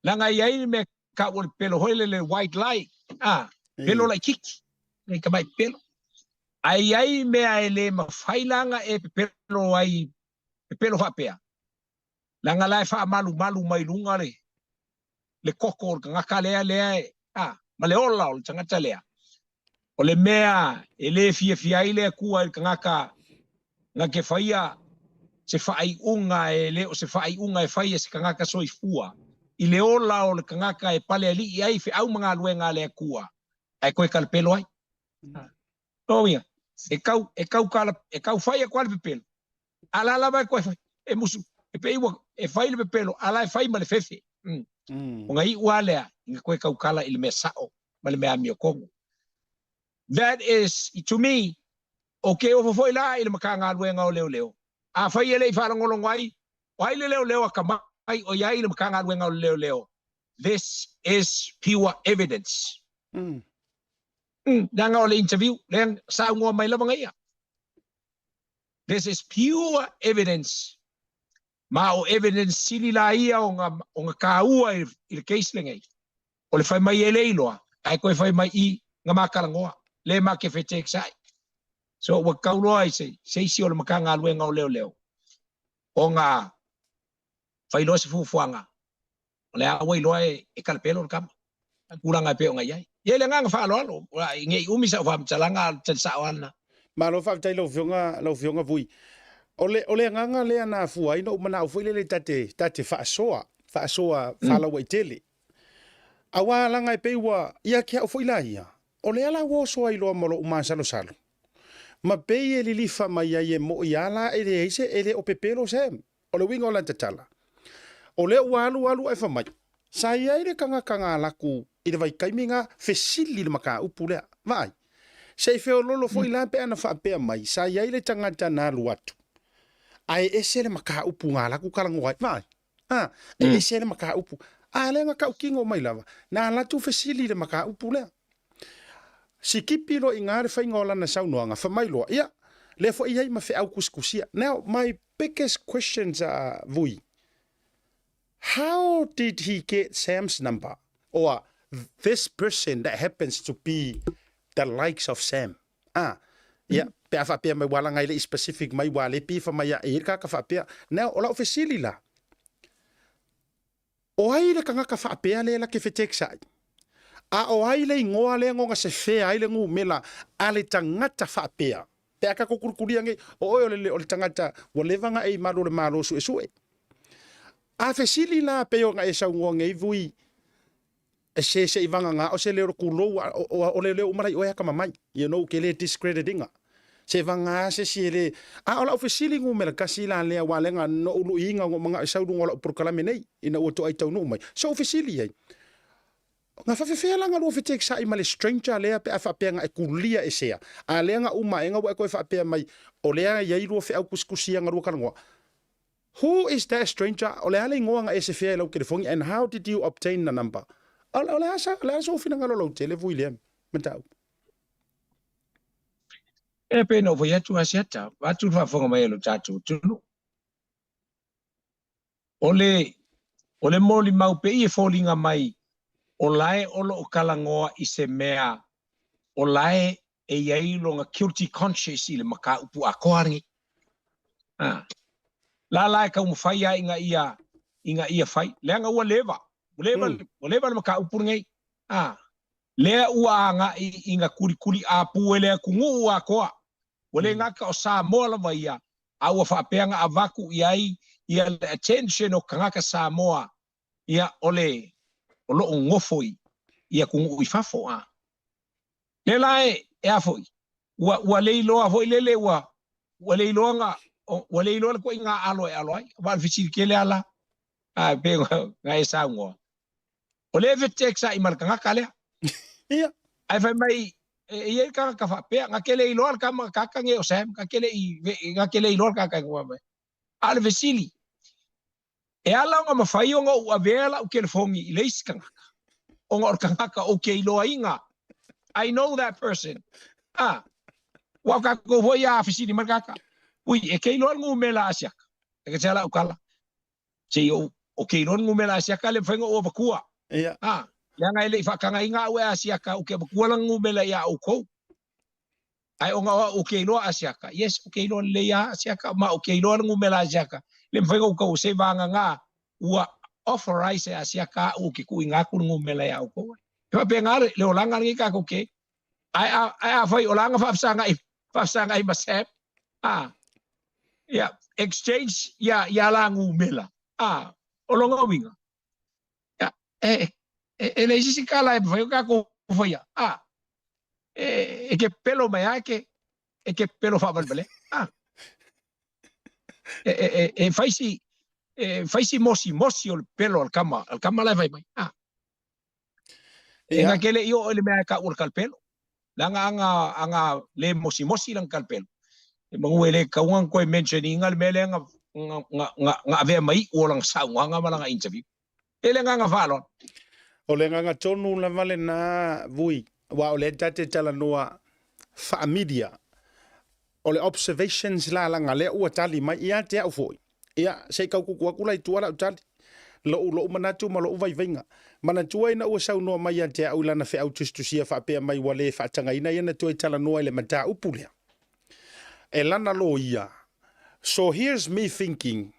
Leaga e i ai le mea kau o le pepelo hoi le le white lie, a, pepelo laititi, le tamai pepelo. Ae i ai mea e le mafai laga e pepelo ai, pepelo faapea. Leaga la e faamalumalu mai luga le, le koko o le tagata lea lea e, a, ma le ola o le tagata lea. O le mea e le fiafia ai le Atua i le tagata na ke faia se faaiuga e le o se faaiuga e fai e se tagata soifua i le ola o le tagata e pale ali'i ai feau ma galuega a le Atua ae toe talapelo ai. Lona uiga, e tau, e tau tala, e tau fai atu lava le pepelo, a la lava e toe fai, e musu, e pei ua, e fai le pepelo, a la e fai ma le fefe. Ona iu lava lea, ina toe tautala i le mea sa'o ma le mea amiotonu. That is, to me, o ke ofo foi la i le Matagaluega o Leoleo. Afai e le i faalogologo ai, o ai le leoleo akamai o i ai i le Matagaluega o le Leoleo? This is pure evidence. Leaga o le interview, lea saunoa mai lava ia. This is pure evidence. Ma o evidence sili la ia o nga, o nga kāua i, i le case lenei. O le fai mai e le iloa, ae koe fai mai i nga makalanoa, le ma ke feteksai. So ua kauloa i se, se isi o le Matagaluega o Leoleo, o nga fai loa se fuafuaga, o le a ua iloa e, e kalepelo le kama. Tulaga e pei ona i ai. Ia i le agaga faaaloalo, ne i umi sau faamatalaga, a o le tali sao lava lena. Malo faafetai lau Afioga, lau Afioga Vui. O le, o le agaga lea na afua ai na ou manao foi lele ta te, ta te faasoa, faasoa faalauaitele. Aua laga e pei ua, ia ke au foi la ia, o lea la ua oso ai loa ma lou masalosalo. Ma pei e lilifa mai ai e mo'i a la e leai se, e le o pepelo Sam. O le uiga o lana tatala, o lea ua alu alu ae fai mai, sa i ai le tagata na alaku i le vaitaimi na fesili i le mataupu lea. Vaai, se i feololo foi la pe ana faapea mai, sa i ai le tagata na alu atu, ae ese le mataupu na alaku talanoa ai. Vaai, a, e ese le mataupu. A lea na tautino mai lava, na alatu fesili i le mataupu lea. Sikipi loa i ina le faiga o lana saunoaga, fai mai loa, ia, lea foi e i ai ma feau kusikusia. Now, my biggest questions are, Vui, how did he get Sam's number? Or this person that happens to be the likes of Sam? Ah, ia, pe a faapea mai ua laga i le i specific mai ua le pifa mai a e i le kaka faapea. Now, o lau fesili la, O ai le tagata faapea lea la ke feteksai? A o ai le igoa lea ngoga sefea ai le numela a le tagata faapea? Pe a tatou kulikulia nei, o oe o le, o le tagata ua leva na e i malu o le Malo suesue. A fesili la pei ona e saunoa nei vui, e se se i vagana o se leo le kulou a, o, o, o le leo uma lai oe akamamai. You know, ke le discredit inga. Se vagā se si e le, a o lau fesili numera tasi la lea ua lega noʻu luiina o manaʻo e sau luga o lau polokalame nei ina ua toai taunuu mai. Soʻu fesili ai. Na faafefea la na lua feteksaʻi ma le stranger lea pe a faapea na e kulia esea, a lea na uma aega ua e toe faapea mai o lea e iai lua feau tusitusia na lua talanoa. Who is that stranger? O le a le igoa na e sefea i lau telefoni and how did you obtain the number? O le a sa, o le a sou finagalo lautele vui lea mataupu? E pei ona ou fai atu Asiata, vaeatu le faafofoga mai a lo tatou atunuu. O le, o le molimau pei e foliga mai o lae o lo o talanoa i se mea o lae e i ai lona guilty conscious i le mataupu atoa lenei. A. La la e taumafai lava ina ia, ina ia fai, leaga ua leva, ua leva, ua leva le mataupu lenei. A. Lea ua agai ina kulikuli apu e le atunuu atoa. Ua le gata o Samoa lava ia, a ua faapea na avatu i ai ia le attention o tagata Samoa ia o le o lo o nofo i i atunuu i fafo a. Lea la e e a foi ua ua le iloa foi lele ua ua le iloa na ua le iloa le ituaiga alo e alo ai. Aua o le fesili tele lava la a pei ona e saunoa o lea e feteksaʻi ma le tagata lea. Ia. Ae fai mai, e i ai le tagata faapea, na te le iloa le tama tagata nei o Sam, na te le i, na te le iloa le tagata e mai. A o le fesili, e ala ona mafai ona ou avea lau telefoni i le isi tagata, ona o le tagata ou te iloaina. I know that person. Ah, ua o tatou foi a fesili mai le tagata, ui, e te iloa le numera a Asiata? E te lau tala, Se i ou, o ke iloa le numera Asiata le mafai ona ou avatua. Ia. A, leaga e le i faatagaina au e Asiata ou te avatua lana numera iā outou. Ae ona o au ou te iloa Asiata, yes, ou te iloa lelei lava Asiata, ma ou te iloa le numera Asiata, le mafai ona ou tau se vagana ua authorize e Asiata au ou te tuuina atu le numera iā outou. E faapena le olaga lenei tatou te Ae a, ae afai o la na faafesagai, faafesagai ma Sam, a, ia, exchange ia, ia la numera, a, o lona uiga, ia, e, e, e leai se isi tala e mafai ona tatou faia, a, e, e te pelo mai lava e te, e te pelo faavalevalea, a. E, e, e, e fai si, e fai si mosimosi o le pelo a le tama, a le tama la e fai mai, a. E na ke le i oo i le mea e taua o le kalpelo. Leaga aga, aga le mosimosi lana kalpelo. E manu e le tatau ona toe mention ina le mea lea na, na, na, na, na avea ma iu o lana saunoaga ma lana interview. E le agaga faaaloalo. O le agaga tonu lava lena Vui, aua o lea ta te talanoa faa-media. O le observations la laga lea ua tali mai ia te au foi. Ia, se i tau tutu atu la i tua lau tali. Lou, lou manatu ma lou vaivaiga. Manatua ina ua saunoa mai ia te au i lana feau tusitusia faapea mai ua le faatagaina ia na toe talanoa i le mataupu lea. E lana loia. So here's me thinking,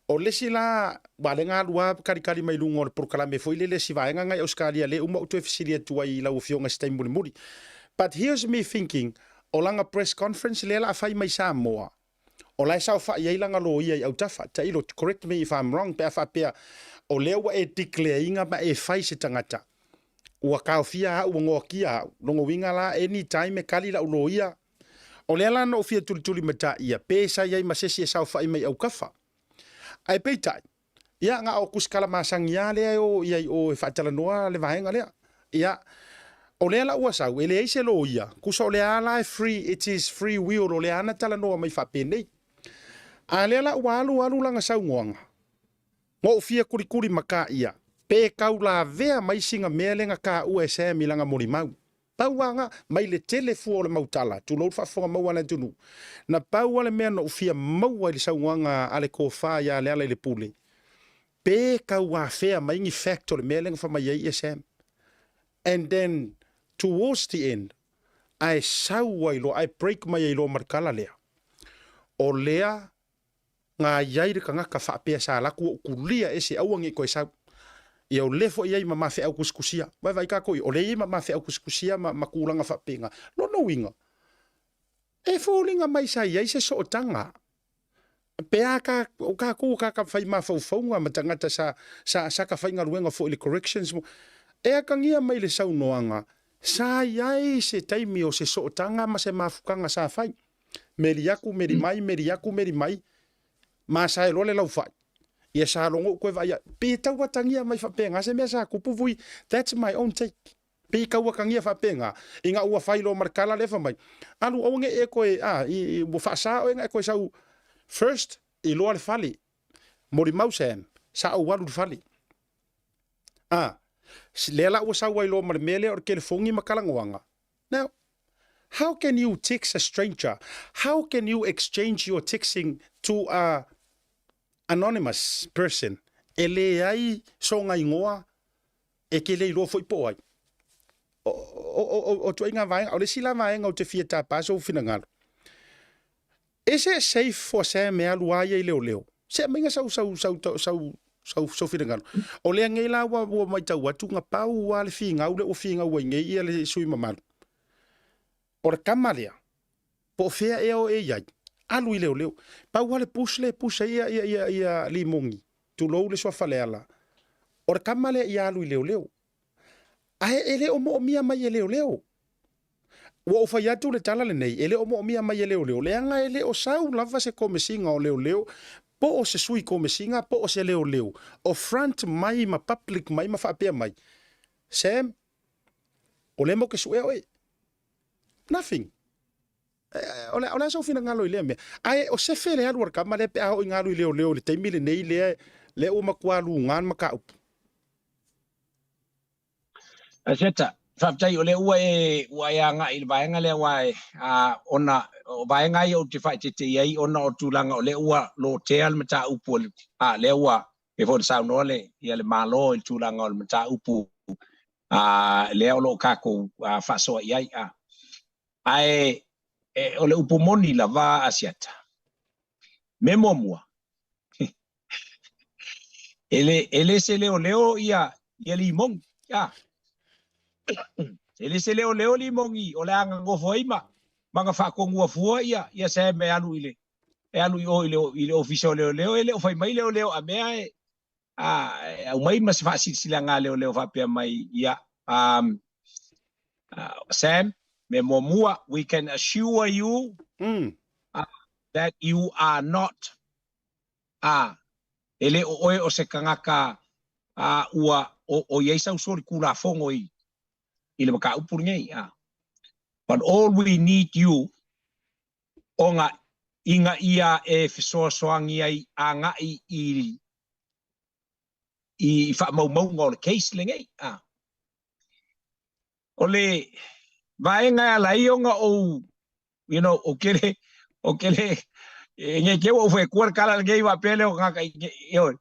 o le isi la, ua le ga alu lava kalikali mai luga o le polokalame foi lele si vaega ngai Ausetalia le uma ou toe fesili atu ai i lau afioga i se taimi mulimuli. But here's me thinking, o lana press conference lea la a fai mai Samoa, O la e saofai ai lana loia i autafa. Tailo, correct me if I'm wrong, pe a faapea o lea ua e declare ina ma e fai se tagata, ua taofia au, ua goakia au. Lona uiga la, any time e kali lau loia. O lea la na ou fia tulituli mataia, pe sa i ai ma se isi e saofai mai i autafa. Ae peitai, Ia, na o kusikala masani lava lea e o i ai i o e faatalanoa le vaega lea. Ia, o lea la ua sau, e leai se loia, tusa o lea lava la e free, it is free will, o lea lava na talanoa mai faapenei. A lea la ua alu alu lana saunoaga, na ou fia kulikuli maka ia, pe tau lavea mai sina mea lea na taua e Sam i lana molimau. Pau lava na, mai le tele fua o le mau tala, tulou le faafofoga maua a le atunuu. Na pau lava le mea na ou fia maua i le saunoaga a le tofa ia Lealailepule, pe tau afea mai ni fact o le mea lea na fai mai ai Sam. And then towards the end, ae sau ai loa, ae break mai ai loa ma le tala lea, o lea Nga iai le tagata faapea sa alu atu ou kulia ese aua nei toe sau. Ia o le foi iai ma ma feau kusikusia. Vaivai tatou ia, o le iai ma ma feau kusikusia ma, ma tulaga faapena. Lona uiga, e foliga mai sa iai se sootaga. Pe a ka, o tatou ka ka fai mafaufauga ma tagata sa, sa, sa ka faigaluega foi i le corrections. E akagia mai le saunoaga, sa iai se taimi o se sootaga ma se mafutaga sa fai. Meli aku, meli mai, meli aku, meli mai, masae loa le laufai. Ia sa logo ou koe vaai ai. Pe tau atagia mai faapena se mea sa kupu vui, that's my own take. Pe tau atagia faapena, ina ua fai loa ma le tala lea fai mai, alu aua ne i e koe, a, i, ua faasa oe na e koe sau first, iloa le fale. Molimau Sam, sa ou alu i le fale. A, lea la ua sau ai loa ma le mea lea o le telefoni ma talanoaga. Now, how can you text a stranger? How can you exchange your texting to a anonymous person e leai sona igoa e te le iloa foi po o ai? O, o, o, o, o tuaiga vaega, o le isi la vaega ou te fia tapa sou finagalo. Is it safe for Sam e alu a ia i leoleo? Se aumaiga sau sau sau sau sau sau finagalo. O lea nei la ua ua matau atu na pau a le finau lea ua finau ai nei ia le sui mamalu. O le tama lea, po o fea ea o e i ai, alu i leoleo. Pau a le push lea e push ai ia ia ia ia Limogi, tulou le suafa Leala. O le tama lea ia alu i leoleo. Ae e le o moomia mai e leoleo. Ua ou fai atu le tala lenei, e le o moomia mai e leoleo, leaga e le o sau lava se komesiga o leoleo, po o se sui komesiga, po o se leoleo, o front mai ma public mai ma faapea mai, Sam, o lea matou te suea oe. Nothing. O le, o le a sou finagalo i lea mea? Ae o sefe le alu a le tama lea pe a oo ina alu i leoleo i le taimi lenei lea, lea ua matua luga le mataupu. Seta, faafetai o lea ua e ua e agai i le vaega lea aua e a, ona o vaega ia ou te faaeteete i ai ona o tulaga o lea ua lotea le mataupu a le a lea ua pei foi ona saunoa le ia le Malo i le tulaga o le mataupu a lea o lo o tatou faasoa i ai a. Ae e, o le upu moni lava Asiata. Me muamua E le, e le se leoleo ia, ia Limogi. A. E le se leoleo Limogi o le a gagofo ai ma, ma ga faatonua fua ia, ia Sam e alu i le, e alu i o i le, i le ofisa o leoleo. E le o fai mai leoleo a mea e, a, e aumai ma se faasilasilaga a leoleo faapea mai, ia, um, Sam, me muamua, we can assure you that you are not a e le o oe o se tagata a ua o, o i ai sau solitulafono i, i le mataupu lenei, a. But all we need you ona ina ia e fesoasoani ai agai i i faamaumauga o le case lenei, a. O le vaega e ala ai ona ou you know, o ke le, o ke le, e nge ke ua ufai kua le kala le ngei wa pele o ngaka i e oi.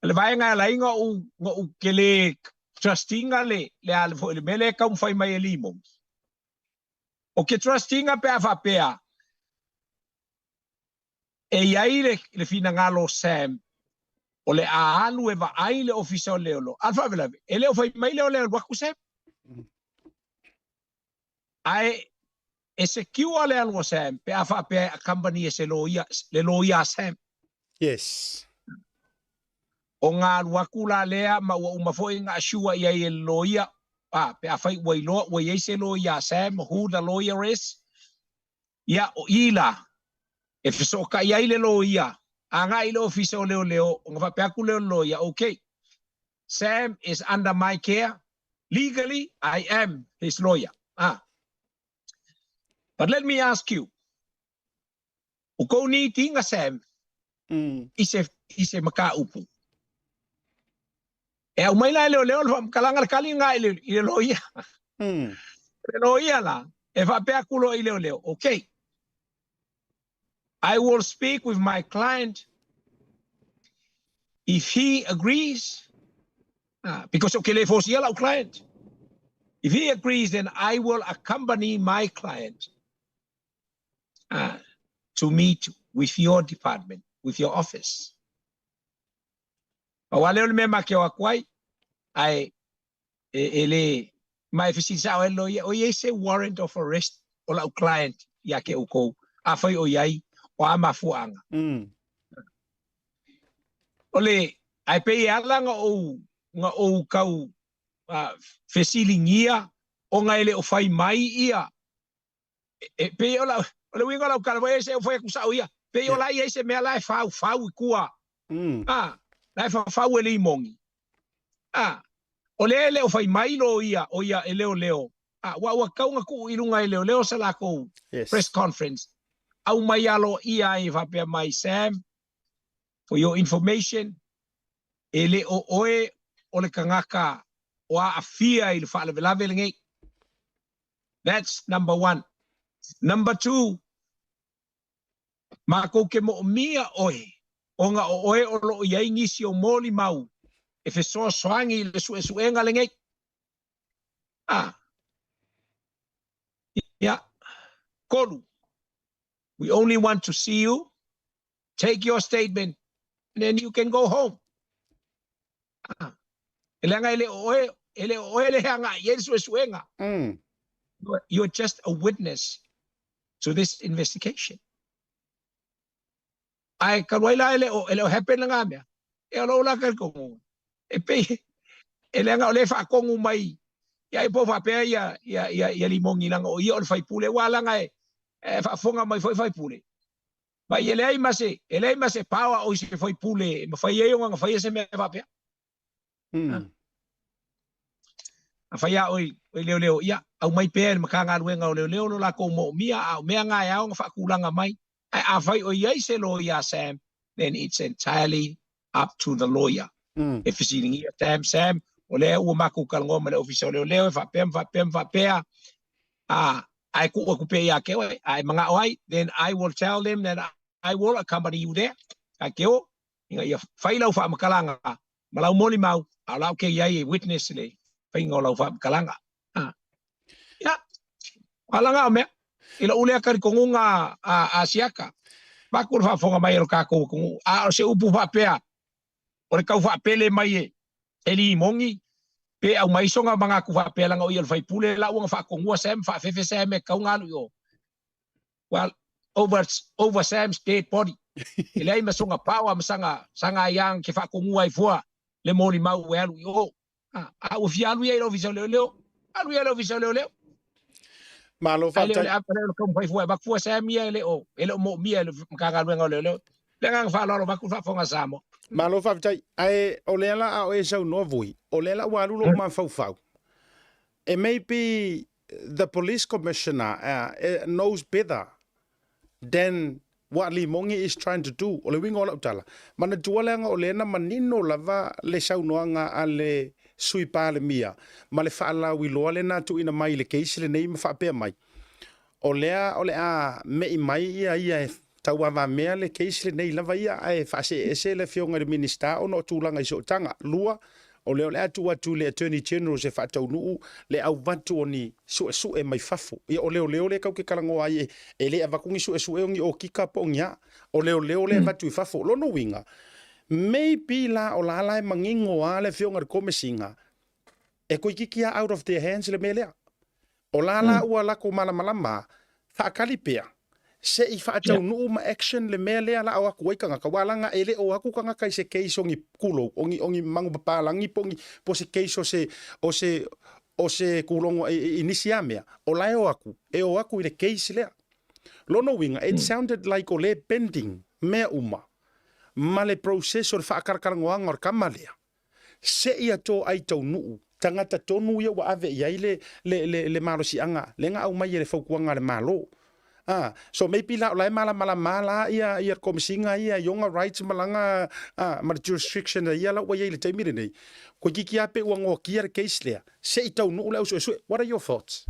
Le vaega e ala ai nga u, nga u ke le trustinga le, le a le fo le mele e kaumawhai mai e limo. O ke trustinga pe a whapea, e i ai le, le finagalo o Sam, o le a alu e vaai le ofisa o leolo. A le faalavelave, e le o fai mai lea o le alu atu Sam. Ae e secure le alu a Sam pe a faapea e accompany e se loia, le loia a Sam. Yes. O nga alu atu la lea ma ua uma foi nga assure i ai e le loia, a, pe afai ua iloa ua i ai se loia a Sam, who the lawyer is, ia, o i la, e fesootai ai le loia, agai i le ofisa o leoleo, ona faapea atu lea o le loia, okay, Sam is under my care, legally I am his lawyer. Ah. But let me ask you, o kou nitinga Sam i se, i se mataupu, e aumai la e leoleo le faamatalaga le kali lena i le, i le loia. Le loia la, e faapea atu loa i leoleo, okay, I will speak with my client if he agrees, because ou te le forcia lau client. If he agrees, then I will accompany my client to meet with your department, with your office. Pau lava lea o le mea ma te o atu ai, ae e, e le, ma e fesili sao ai le loia, o i ai se warrant of arrest o lau client ia te outou, afai o i ai, o a mafuaaga. O le, ae pei e ala na ou, na ou tau fesiligia ona e le o fai mai ia, e pei o lau, o le uiga o lau tala foi, se o fai atu sao ia, pei o la i ai se mea la e faufau i tua. A, La e fafau e Limogi. A, o lea e le o fai mai loia o ia e leoleo, a, ua ua tatau ona tuu i luga e leoleo sa lakou Yes. press conference, aumai aloaia ai e faapea mai, Sam, for your information, e le o oe o le tagata o aafia i le faalavelave lenei. That's number one. Number two, makou te moomia oe, ona o oe o loo i ai nisi o molimau e fesoasoani i le suesuega lenei. Ah. Ia. Tolu, we only want to see you, take your statement, and then you can go home. Ah. E leaga e le o oe, e le o oe le agai i ai le suesuega. You're just a witness to this investigation. Ae talu ai la e le o, e le o happen lena mea, e o lou la talitonuga, e pei, e leaga o lea e faatonu mai ia ai po o faapea ia, ia, ia, ia Limogi leaga o ia o le faipule, aua leaga e, e faafofoga mai foi faipule. Ma e leai ma se, e leai ma se power o i se faipule e mafai ai ona faia se mea faapea. Afai lava o i leoleo, ia, aumai pea e le Matagaluega o Leoleo lo lakou moomia, a o mea na e ao ona faatulaga mai. Ae afai o i ai se loia a Sam, then it's entirely up to the lawyer. E fesiligia Sam, Sam, o lea ua makou talanoa ma le Ofisa o Leoleo e faapea ma faapea ma faapea, a, ae tuu atu pea ia te oe, a e manao ai, then I will tell them that I will accompany you there. Ta te o, ina ia fai lau faamatalaga ma lau molimau, a o la ou te i ai e witness le faiga o lau faamatalaga. Ha. Ia, alaga o mea, i lou lea talitonuga a, a Siaka, vaku le faafofoga mai a lo tatou atunuu, a o se upu faapea, o le tau faapele mai e, e Limogi, pe aumai sona manatu faapea leaga o ia o le faipule, la ua na faatonua Sam, faafefe Sam e tatau ona alu i o. Well, over, over Sam's dead body. E leai ma sona power ma sana, sana aia ke faatonua ai fua le molimau e alu i o. A, a ua fia alu ia i le ofisa o leoleo, alu ia i le ofisa o leoleo. Malo Ae le o le faafetai. ava lea o le taumafai fua e avatu fua Sam ia e le o, e le o moomia e le Matagaluega o Leoleo. Le agaga faaaloalo avatu le faafofoga a Samoa. Malo faafetai. Ae o lea la a o e saunoa Vui, o lea la ua alu lou mafaufau. It may be the police commissioner knows better than what Limogi is trying to do. O le uiga o lau tala, manatua leaga o lea na manino lava le saunoaga a le Sui Palemia ma le faalauiloa lena tuuina mai i le case lenei ma faapea mai, o lea o le a me'i mai ia ia e tauavamea le case lenei lava ia ae faaseeese le Afioga i le Minisita ona o tulaga i sootaga. Lua, o lea o le a tuu atu i le Attorney General se faataunuu le auvatu o ni suesue mai fafo. Ia o leoleo lea tatou te talanoa ai e le avatu ni suesue o ni okika po o ni a. O leoleo lea e avatu i fafo. O lona uiga, maybe la o la la e manino lava le Afioga i le Komesina e toeitiiti lava out of their hands le mea lea. O la la ua latou malamalama, faatali pea, se i faataunuu ma action le mea lea la o atu ai tagata, aua leaga e le o atu tagata i se case o ni pulou, o ni, o ni manupapalagi po o ni, po o se case o se, o se, o se kulogo i, i nisi lava mea, o la e o atu, e o atu i le case lea. Lona uiga, it sounded like o lea e pending mea uma ma le process o le faakalakalanoaga o le tama lea. Seia toai taunuu, tagata tonu ia ua ave i ai le, le, le, le malosiaga lea na aumai e le fautuaga a le Malo. A, so maybe la o la e malamalama la ia, ia le Komesina ia i ona rights ma lana, a, ma le jurisdiction a ia la ua i ai i le taimi lenei. Toeitiiti lava pe ua noatia le case lea, se i taunuu le au suesue. What are your thoughts?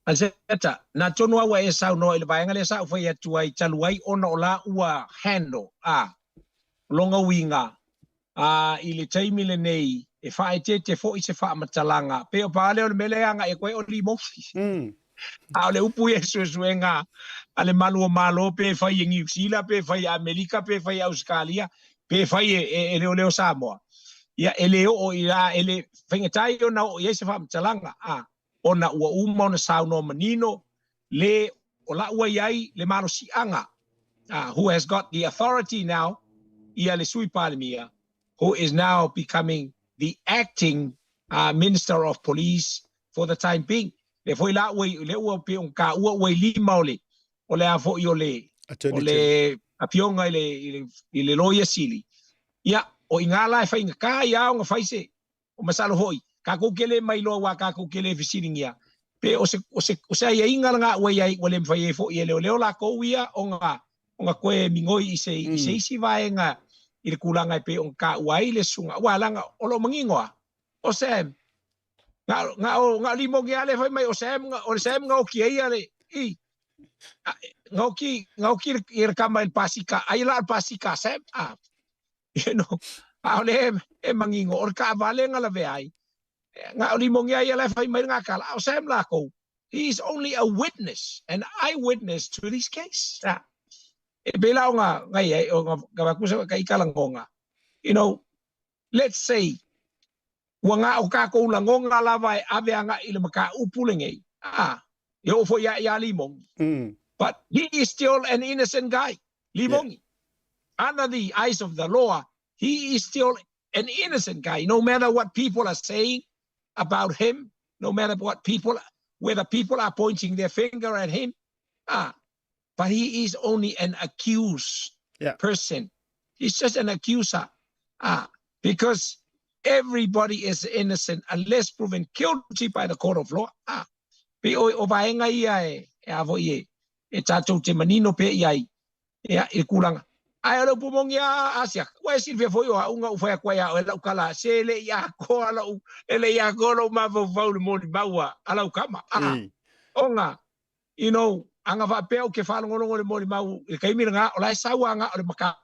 Alzetta, na tonu au a e saunoa i le vaega lea sa ou fai atu ai talu ai ona o la ua handle, a, lona uiga, a, i le taimi lenei, e faaeteete foi se faamatalaga, pei o paga lea o le mea lea e agai atu ai o Limofi. A o le upu ia i suesuega a le malu o Malo pe fai e Niu Sila, pe fai e Amerika, pe fai e Ausetalia, pe fai e, e, e leoleo Samoa, ia e le oo i la, e le faigata ai ona oo i ai se faamatalaga, a, ona ua uma ona saunoa manino le o la ua i ai le malosiaga, who has got the authority now, ia le Sui Palemia, who is now becoming the acting Minister of Police for the time being. Lea foi la ua, lea ua pei ona taua ua i lima o le, o le a foi o le, o le afioga i le, i le, i le Loia Sili. Ia, o iga la e faigata ia ona fai se, o masalo foi, tatou te le mailoa aua tatou te le fesiligia, pe o se, o se, o se aiaiga lena ua i ai ua le mafai ai foi e leoleo latou ia ona, ona toe migoi i se, i se isi vaega i le tulaga e pei ona taua ai le susuga, aua leaga o lo o manino lava, o Sam, na, na o, na o Limogi lava lea e fai mai o Sam, o le Sam na oti ai ia le, i, na oti, na oti i le kama i le pasika, ai la o le pasika a Sam, ah, you know, a o le e manino, o le taavale na lavea ai, na o Limogi lava ia la e fai mai le gakala, a o Sam lakou, he is only a witness, an eyewitness to this case. Ah. E pei la o nga, nga ia, o nga, nga vakusa ka ikala ngonga. You know, let's say, ua na o kākou lagona lava e ave agaʻi i le mataupu lenei, a, e oo foi ia iā Limogi. But he is still an innocent guy, Limogi. Yeah. Under the eyes of the law, he is still an innocent guy, no matter what people are saying about him, no matter what people, whether people are pointing their finger at him, ah, but he is only an accused yeah. person. He's just an accuser. Ah, because everybody is innocent unless proven guilty by the court of law. Ah, pe o, o vaenga ia e, e avo i e, e tātou te manino pe i ai, ia, i kūlanga. Ai o le upu mongi a Asia, ua e silafia foi o au nga u whai akua ia o e lau kala, se le i akoa lau, e le i akoa lau mafaufau le moni maua a lau kama. Ah, onga, you know, a ga faapea ou ke faalogologo i le molimau i le taimi lena, o la e sau aga o le mataupu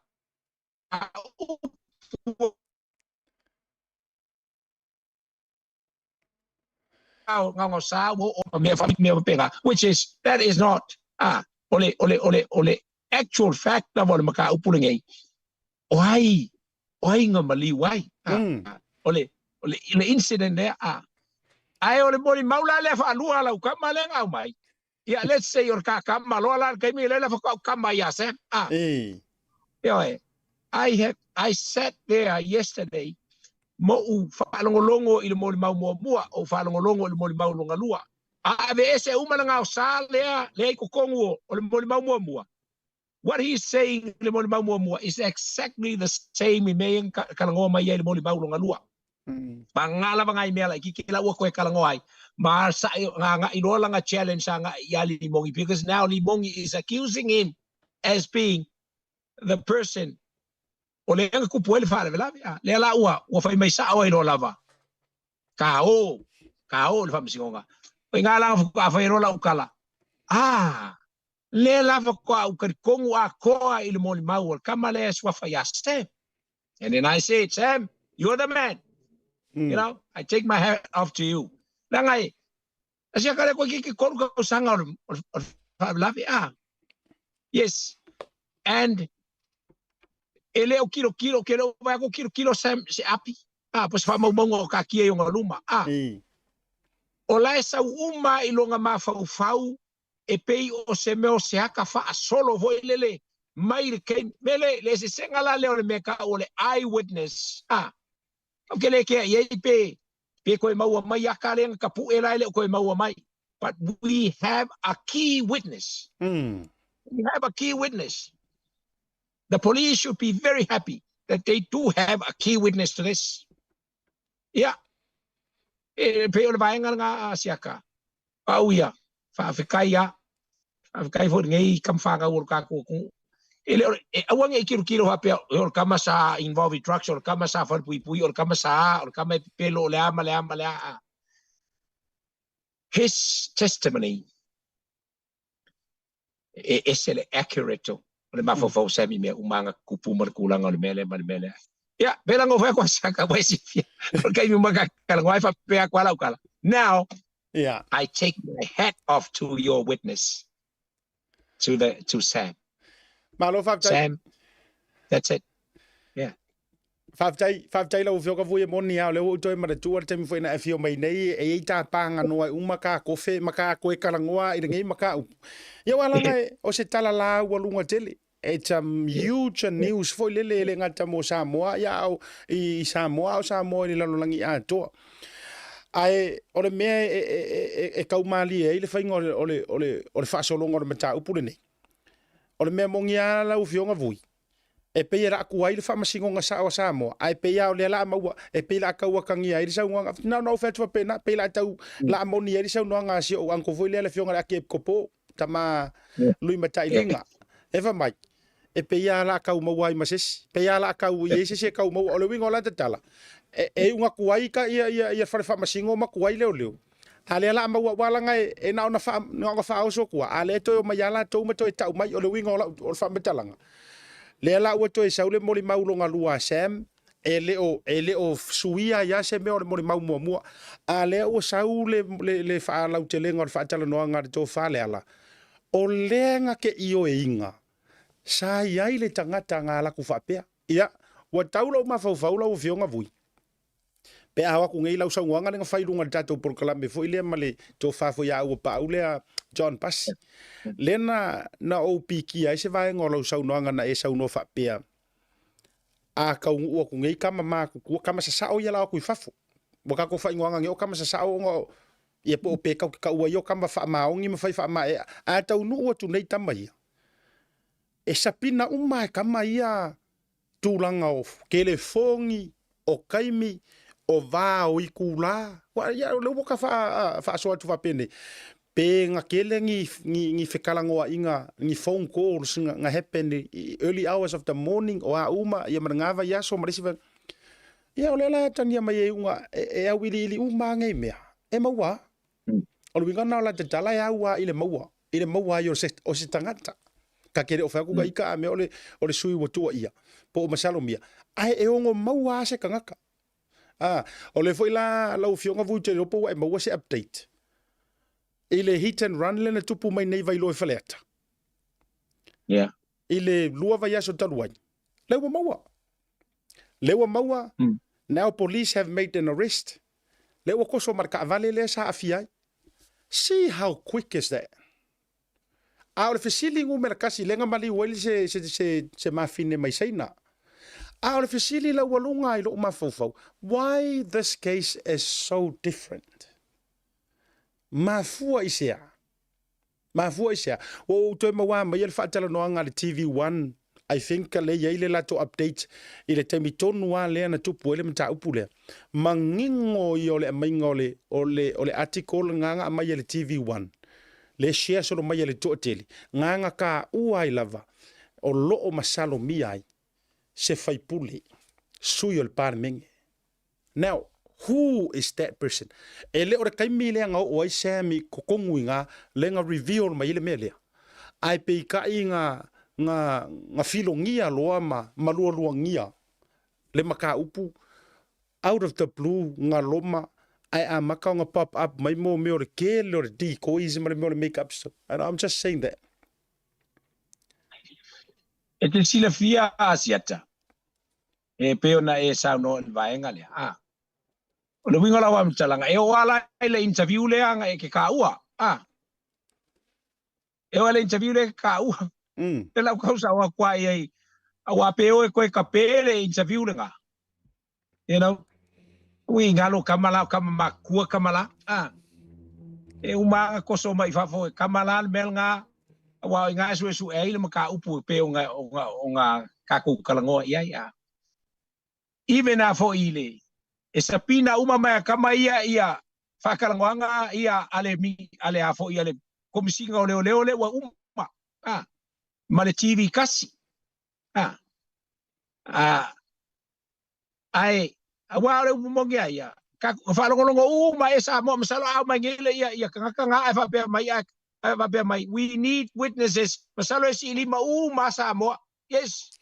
gaogaosa ua oo ma mea mea faapena, which is, that is not, ah, o le, o le, o le, o le actual fact lava o le mataupu lenei, o ai, o ai na maliu ai, ah, o le, o le, le incident lea, ah. Ae o le molimau la lea faalua a lau tama lea na aumai, ia, let's say o le ta tama loa la le taimi lea la faatoa ou tama ia Sam, ah. Ioe, I have, I sat there yesterday ma ou faalogologo i le molimau muamua, ou faalogologo i le molimau lona lua. A aveese uma le gaosa lea, lea i totonu o, o le molimau muamua. What he is saying i le molimau muamua is exactly the same i mea ia na talanoa mai ai i le molimau lona lua. Paga lava nai mea laitiiti la ua toe talanoa ai, ma saʻi agai loa lana challenge agai ia Limogi because now Limogi is accusing him as being the person o lea na tupu ai le faalavelave. A lea la ua ua fai mai sao ai loa lava ka o ka o i le faamasinoga. O i ina la faatoa fai ai loa lau tala, ah, lea la faatoa ou talitonu atoa i le molimau o le tama lea e suafa ia Sam. And then I said, Sam, you're the man. You know, I take my hat off to you. Leaga e, asia ka le koe ki ke kolu tausaga o le, o le, o le faalavelave. Ah, yes. And e le o kilokilo, ke le o vaai atu o kilokilo Sam se api, ah, po o se faamaumauga o kakia i ona luma. Ah, o la e sau uma i lona mafaufau e pei o se mea o se aka faasolo foi lele mai le taimi me le le eseesega la lea o le mea tau o le eye witness a ou ke le kea i ai pe pe koe maua mai aka lea na tapue la e le o koe maua mai but we have a key witness we have a key witness the police should be very happy that they do have a key witness to this Ia, e pei o le vaega lena a Siaka, pau ia, faafetai a, faafetai foi i lenei tama fanau o le tatou atunuu. E le o le, e aua ne i tilotilo faapea, o le tama sa involve i drugs, o le tama sa falepuipui, o le tama sa a, o le tama e pepelo, o le a ma le a ma le a. His testimony e ese le accurate o le mafaufau o Sammy mea uma aga kupu ma le tulaga o le mea lea ma le mea lea. Ia, pēlā na ou fai atu a Siaka, ua e silafia, o le taimi uma ka talanoa ai faapea atu a lau tala. Now, Yeah. I take my hat off to your witness, to the to Sam. Malo faafetai. Sam, that's it. Yeah. Faafetai, faafetai lau Afioga Vui e moni lava, o lea ua ou toe manatua le taimi foi na e afio mai nei, e i ai tapaga noa e uma ka kofe ma ka koe talanoa i lenei mataupu. Ia aua leaga o se tala laualuga tele. It's a huge news foi lele e le gata mo Samoa, ia a o i Samoa, a o Samoa i le lalolagi atoa. Ae o le mea e, e, e, e kaumalie ai le faiga o le, o le, o le, o le faasologa o le mataupu lenei, o le mea moni lava lau Afioga Vui, E pei e laaku ai le faamasinoga sao a Samoa, ae pei lava o lea la a maua, e pei la a tau atagia ai le saunoaga. Na ona ou fai atu faapena, pei la a tau la a moni ai le saunoaga a si ou uncle foi lea le afioga i le Akiepikopo, tama Lui Matailiga. E fai mai, e pei lava la a tau maua ai ma se isi, pei lava la a tau i ai se isi e tau maua. O le uiga o la tatala, e, e iuga atu ai ka ia, ia, ia fale faamasino ma tuai leoleo. A lea la a maua, aua leaga e, e na ona faa, na ona faaoso atu lava, a lea e toe omai lava latou ma toe tau mai, o le uiga o lau, o le faamatalaga. Lea la ua toe sau le molimau lona lua a Sam, e le o, e le o suia ai lava se mea o le molimau muamua. A lea ua sau le, le, le faalautelega o le faatalanoaga a le tofa Leala, o lea na te ioeina sa i ai le tagata na alu atu faapea. Ia, ua tau lou mafaufau lau Afioga Vui, pe a o atu nei lau saunoaga lea na fai i luga o le tatou polokalame foi lea ma le tofa foi ia Auapaau lea John Pasi, lea na, na ou pikia ai se vaega o lau saunoaga na e saunoa faapea, a taunuu atu nei tama matutua, tama sasao ia la o atu i fafo. Ua tatou faaigoaina nei o tama sasao ona o, ia po o pe tatou te taua ai o tama faamaoni ma fai faamaea. A taunuu atu nei tama ia, e sapina uma e tama ia tulaga o telefoni, o taimi, o va o itula. Ua, ia, o lea ua ta faasoa atu faapenei, pe na tele ni, ni, ni fetalanoaiga, ni phone calls na, na happen i early hours of the morning, o a uma, ia ma lena vaiaso ma le isi vai. Ia, o lea la e atagia mai e iuga, e, e auiliili uma lava nei mea, e maua lava. O le uiga lena o la tatala e au lava i le maua, i le maua ai o se, o se tagata. Ka te le o fai atu ka ika a mea o le, o le sui ua tuuaia, po o masalomia, ae e ono maua lava se tagata. A, o lea foi la lau Afioga Vui ou te iloa po ua e maua se update i le hit and run lea na tupu mai nei i Vailoa i Faleata. Yeah. I le lua vaiaso talu ai, lea ua maua. Lea ua maua, now police have made an arrest. Lea ua koso ma le taavale lea sa aafia ai. See how quick is that? A o le fesili numera tasi lea na maliu ai se, se, se, se mafine mai Saina. A o le fesili laualuga i lou mafaufau, why this case is so different? Mafua i se a? Mafua i se a? Ua ou toe mauā maia le faatalanoaga a le TV One, I think lea e i ai le latou update i le taimi tonu lava lea na tupu ai le mataupu lea. Manino ia o le aumaiga o le, o le, o le article lena na aumai e le TV One, lea e share solo mai e le toatele, na na taua ai lava o lo o masalomia ai se faipule, sui o le Palemene. Now, who is that person? E le o le taimi lea na oo ai Sam i totonu i ina, lea na reveal mai ai le mea lea. Ae peitai na, na, na filogia loa ma, ma lualuagia le mataupu out of the blue na loma ae amata ona pop up mai mo mea o le tele o le decoys ma le mea o le make up. And I'm just saying that. E te silafia a Siata, e pei ona e saunoa i le vaega lea. A. O le uiga o lau faamatalaga, e oo lava la i le interview lea aga e ke kaua. A. E oo i le interview lea e ke kaua. Le lau kausao atu lava i ai, aua pe o e koe kape le interview lenā. You know? Ui ngalo kama la, kama makua kama la. A. E uma aga koso mai i fafo e kama la le mea lenā, aua o i ina e suesuʻe ai le mataupu e pei ona, ona, ona tatou talanoa i ai. A. Even a foi i le, e sapina uma mai a kama ia ia faatalanoaga ia a le, a le a foi a le Komesina o Leoleo lea ua uma, a, ma le TV kasi. A. A, ae, aua o le upu moni a ia, ka, faalogologo uma e Samoa, masalo a aumai nei le ia, ia tagata na ae faapea mai, ae, ae faapea mai, we need witnesses, masalo e siilima uma Samoa. Yes.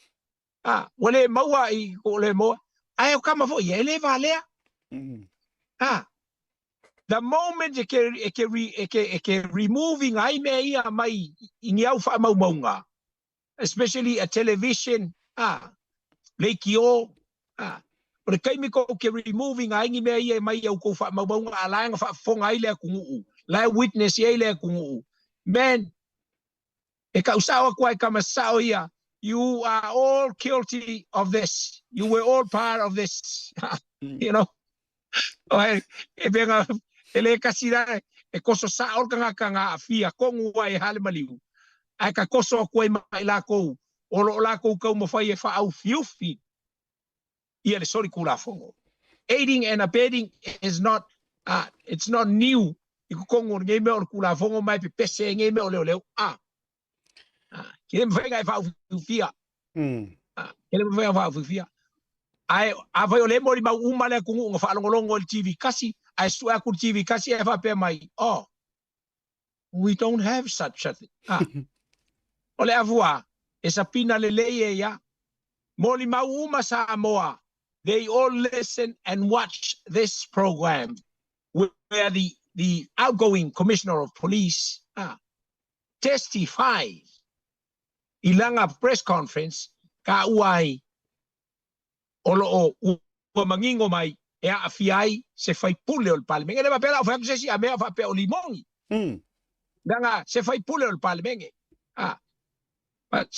A, ua le maua i ko le maua. Ae o kama foi ia, e le valea. A, the moment e ke, e ke, e ke, e ke removing ai mea ia mai i ni au faamaumauga, especially a television, a, leitio, a, o le taimi kou ke removing ai ni mea ia mai i au kou faamaumauga a la e na faafofoga ai le atunuu, la e witness ai le atunuu. Man, e kau sao atu ai kama sao ia, you are all guilty of this. You were all part of this. You know? Oe, e venga, e le kasi la, e koso sao le tagata nga aafia, kongu ai e hale maliu. Ae ka koso atu ai mai lakou. O lo o lakou taumafai e faaufiufi ia le solitulafono. Aiding and abetting is not uh, it's not new i totonu o lenei mea o le Tulafono ma e pepese ai nei mea o leoleo. Ah. Ah, ke le mafai ona e faaufiufia. Ah, ke le mafai ona faaufiufia. Ae afai o lea e molimau uma le atunuu na faalogologo i le TV kasi, ae sue atu le TV kasi ae faapea mai, oh, we don't have such a thing. Ah. O le afuā, e sapina lelei e ia. Molimau uma Samoa, they all listen and watch this program where the, the outgoing commissioner of police ah, testifies i lana press conference ka ua ai o lo o ua manino mai e aafia ai se faipule o le Palemene. E le faapea la o fai atu se isi a mea faapea o limoni. Leaga se faipule o le Palemene. Ah. But,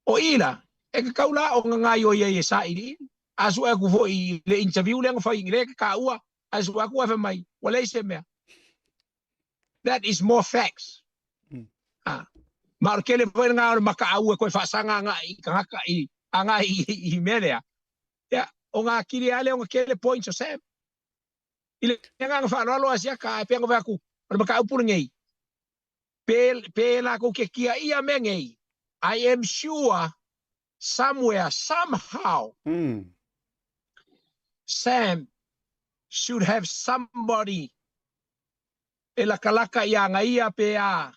o i la, e tatau la ona gaoioi ai e sailiili. A sue atu foi i le interview lea na fai i le taua, ae sue atu ae fai mai, ua leai se mea. That is more facts. Ah. Ma o le tele foi lena o le makaau e toe faasaga agai i tagata i agai i, i mea lea. Ia, o ngā kiri lava lea ona tele points o Sam. I le agaga faaaloalo a Siaka, ae pei ona fai atu, o le mataupu lenei, pe, pe latou te tiaia mea nei, I am sure somewhere, somehow, Sam should have somebody e lakalaka iā ia pe a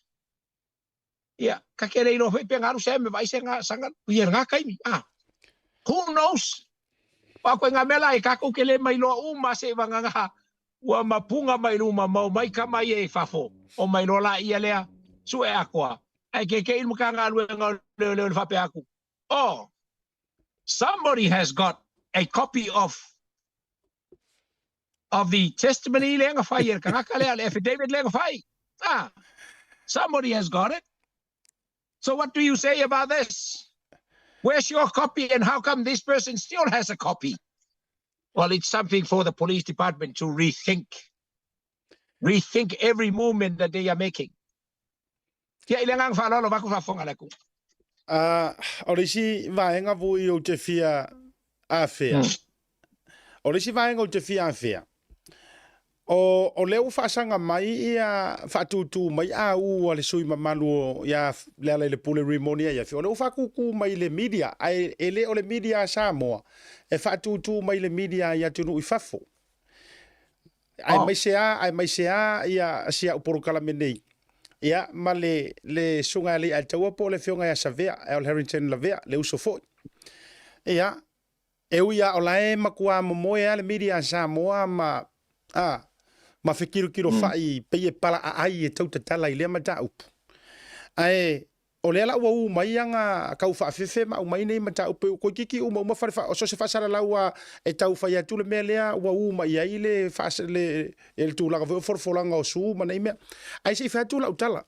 ia ka ke le iloa foi pe galu Sam e vaai se ga sanga ia lena taimi a who knows Aua koe ngā mea la e kākou ke le mailoa uma se i vagana ua mapuga mai luma ma omai kama ia i fafo o mailoa la ia lea sue akoa ae kekeʻi le Matagaluega o Leoleo le faapea atu oh somebody has got a copy of of the testimony lea na fai e le tagata lea, le affidavit lea na fai. Ah, somebody has got it. So what do you say about this? Where's your copy and how come this person still has a copy? Well, it's something for the police department to rethink. Rethink every movement that they are making. Ia, i le agaga faaaloalo, vaku faafofoga le atunuu. Ā, o le isi vaega foi ou te fia afea, o le isi vaega ou te fia afea, o, o lea ua faasaga mai ia faatūtū mai au a le sui mamalu o ia Lealailepule Rimoni Aiafi, o lea ua faatūtū mai i le media, ae e le o le media a Samoa, e faatūtū mai i le media i atunuu i fafo. Aemaise a, aemaise a ia si au polokalame nei. Ia, ma le, le susuga ia Lei'aetaua po o le afioga ia Savea, Al Harrington Lavea, le uso foi. Ia, e ui a o la e matua momoe a le media a Samoa ma, a, ma fetilotilo fa'i pei e pala'aai e tau tatala i lea mataupu. Ae, O lea la ua u mai ana kau faafefe ma aumai nei mataupu e toeitiiti umauma fale fa, so o se faasalalau a e tau fai atu le mea lea ua u mai ai le faas, le, le tulaga foi o folafolaga o su ma nei mea. Ae se i fai atu lau tala.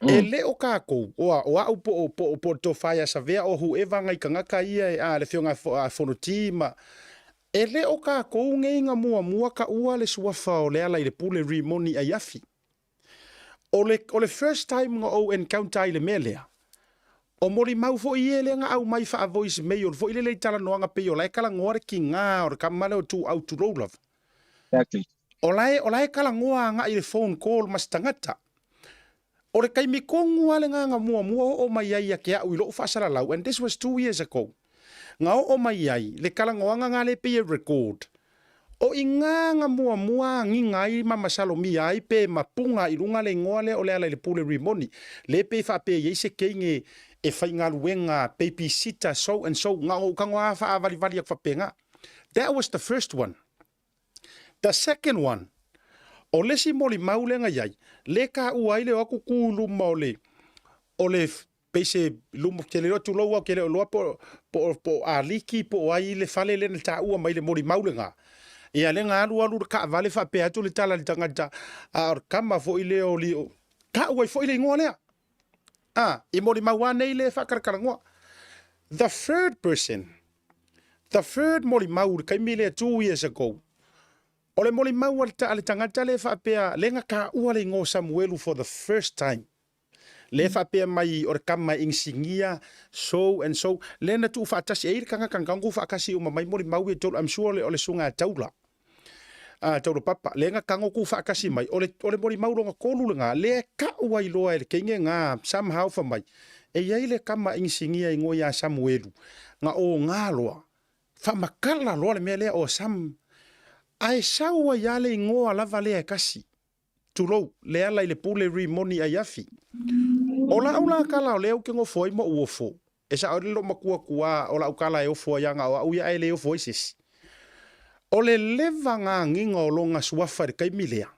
E le o kākou, o, a, o au po o, po o, po o le tofa ia Savea o whoever ngai tagata ia e, a, le afioga a Fonoti ma, e le o kākou nei na muamua taua le suafa o Lealailepule Rimoni Aiafi. O le, o le first time na ou encounter ai i le mea lea, o molimau foi ia lea na aumai faa-voice mail foi lele i talanoaga pei o la e talanoa le tiga o le tama lea o Tuuau tulou lava. Exactly. O la e, o la e talanoa agai i le phone call ma se tagata. O le taimi tonu lava lena na muamua oo mai ai ia te au i lou faasalalau, and this was 2 years ago, na oo mai ai le talanoaga na lea pei e record. O i gā na muamua agiga ai ma masalomia ai pe mapuga i luga le igoa lea o Lealailepule Rimoni, le pei faapea i ai se teine e faigaluega babysitter so and so, na ou tago lava faavalivali atu faapena. That was the first one. The second one, o le isi molimau lea na i ai, le taua ai le o atu tu i luma o le, o le pei se luma, ke le iloa tulou au ke le o iloa po, po, po o aliki po o ai le fale lea na taua mai le molimau lena. Ia lea na alu alu le kaavale faapea atu le tala i le tagata, a o le tama foi lea o li, taua ai foi le igoa lea. A, i molimau lava nei le faatalatalanoa. The third person, the third molimau i le taimi lea 2 years ago, o le molimau a le, a le tagata lea faapea, lea na taua le igoa o Samuelu for the first time. Lea e faapea mai o le kama e inisinia so and so, lea na tuufaatasi e i ai le tagata na tago tuufaatasi uma mai molimau ia e tolu, I'm sure o le susuga ia Taula, a Taula Papa, lea na tago tuufaatasi mai, o le, o le molimau lona tolu lena, lea e tau ai loa e le teine lena somehow fai mai, e i ai le kama inisinia e igoa ia Samuelu, na oga loa, faamatala loa le mea lea o Sam, ae sau ai lava le igoa lava lea e tasi. Tulou, le ala i le pule rimoni aiafi. O la'u la tala o lea ou te nofo ai ma ou ofo, e sa'o ai le loomatua tuā o la'u tala e ofo ai ana o a'u ia ae le ofo ai se isi. O le leva gagiga o lona suafa i le taimi lea.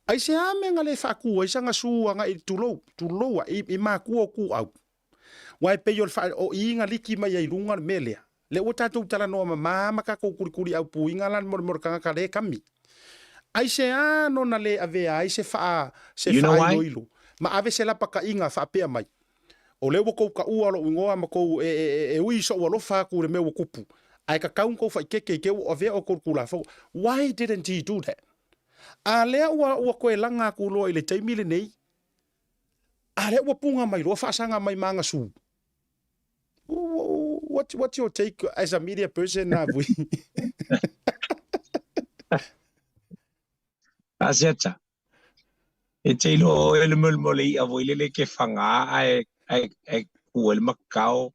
Aisea mea na le faatū ai sana sū agaʻi i le tulou, tulou aʻe, i, i matua o kūʻau. Aua e pei o le faa, o i na liki mai ai i luga le mea lea. Lea ua tatou talanoa mamā ma tatou kulikuliaupuiga la mo le mo le tagata le kami. Aisea nona le avea ai se faa, se You know why? faailoilo ma ave se lapataiga faapea mai, O lea ua kou kaʻua loʻu igoa ma kou e, e, e, e ui i soʻu alofa aku i le mea ua kupu, ae kakau na kou faikeke i ke ua avea ʻoukou i le Tulafono. Why didn't he do that? A lea ua, ua toe laga aku loa i le taimi lenei, a lea ua puga mai loa faasaga mai ma ana sū. What, what's your take as a media person, Vui? Asiata. E te iloa oe le molemole le i'a foi lele ke fagā ae ae ae ku ai le makao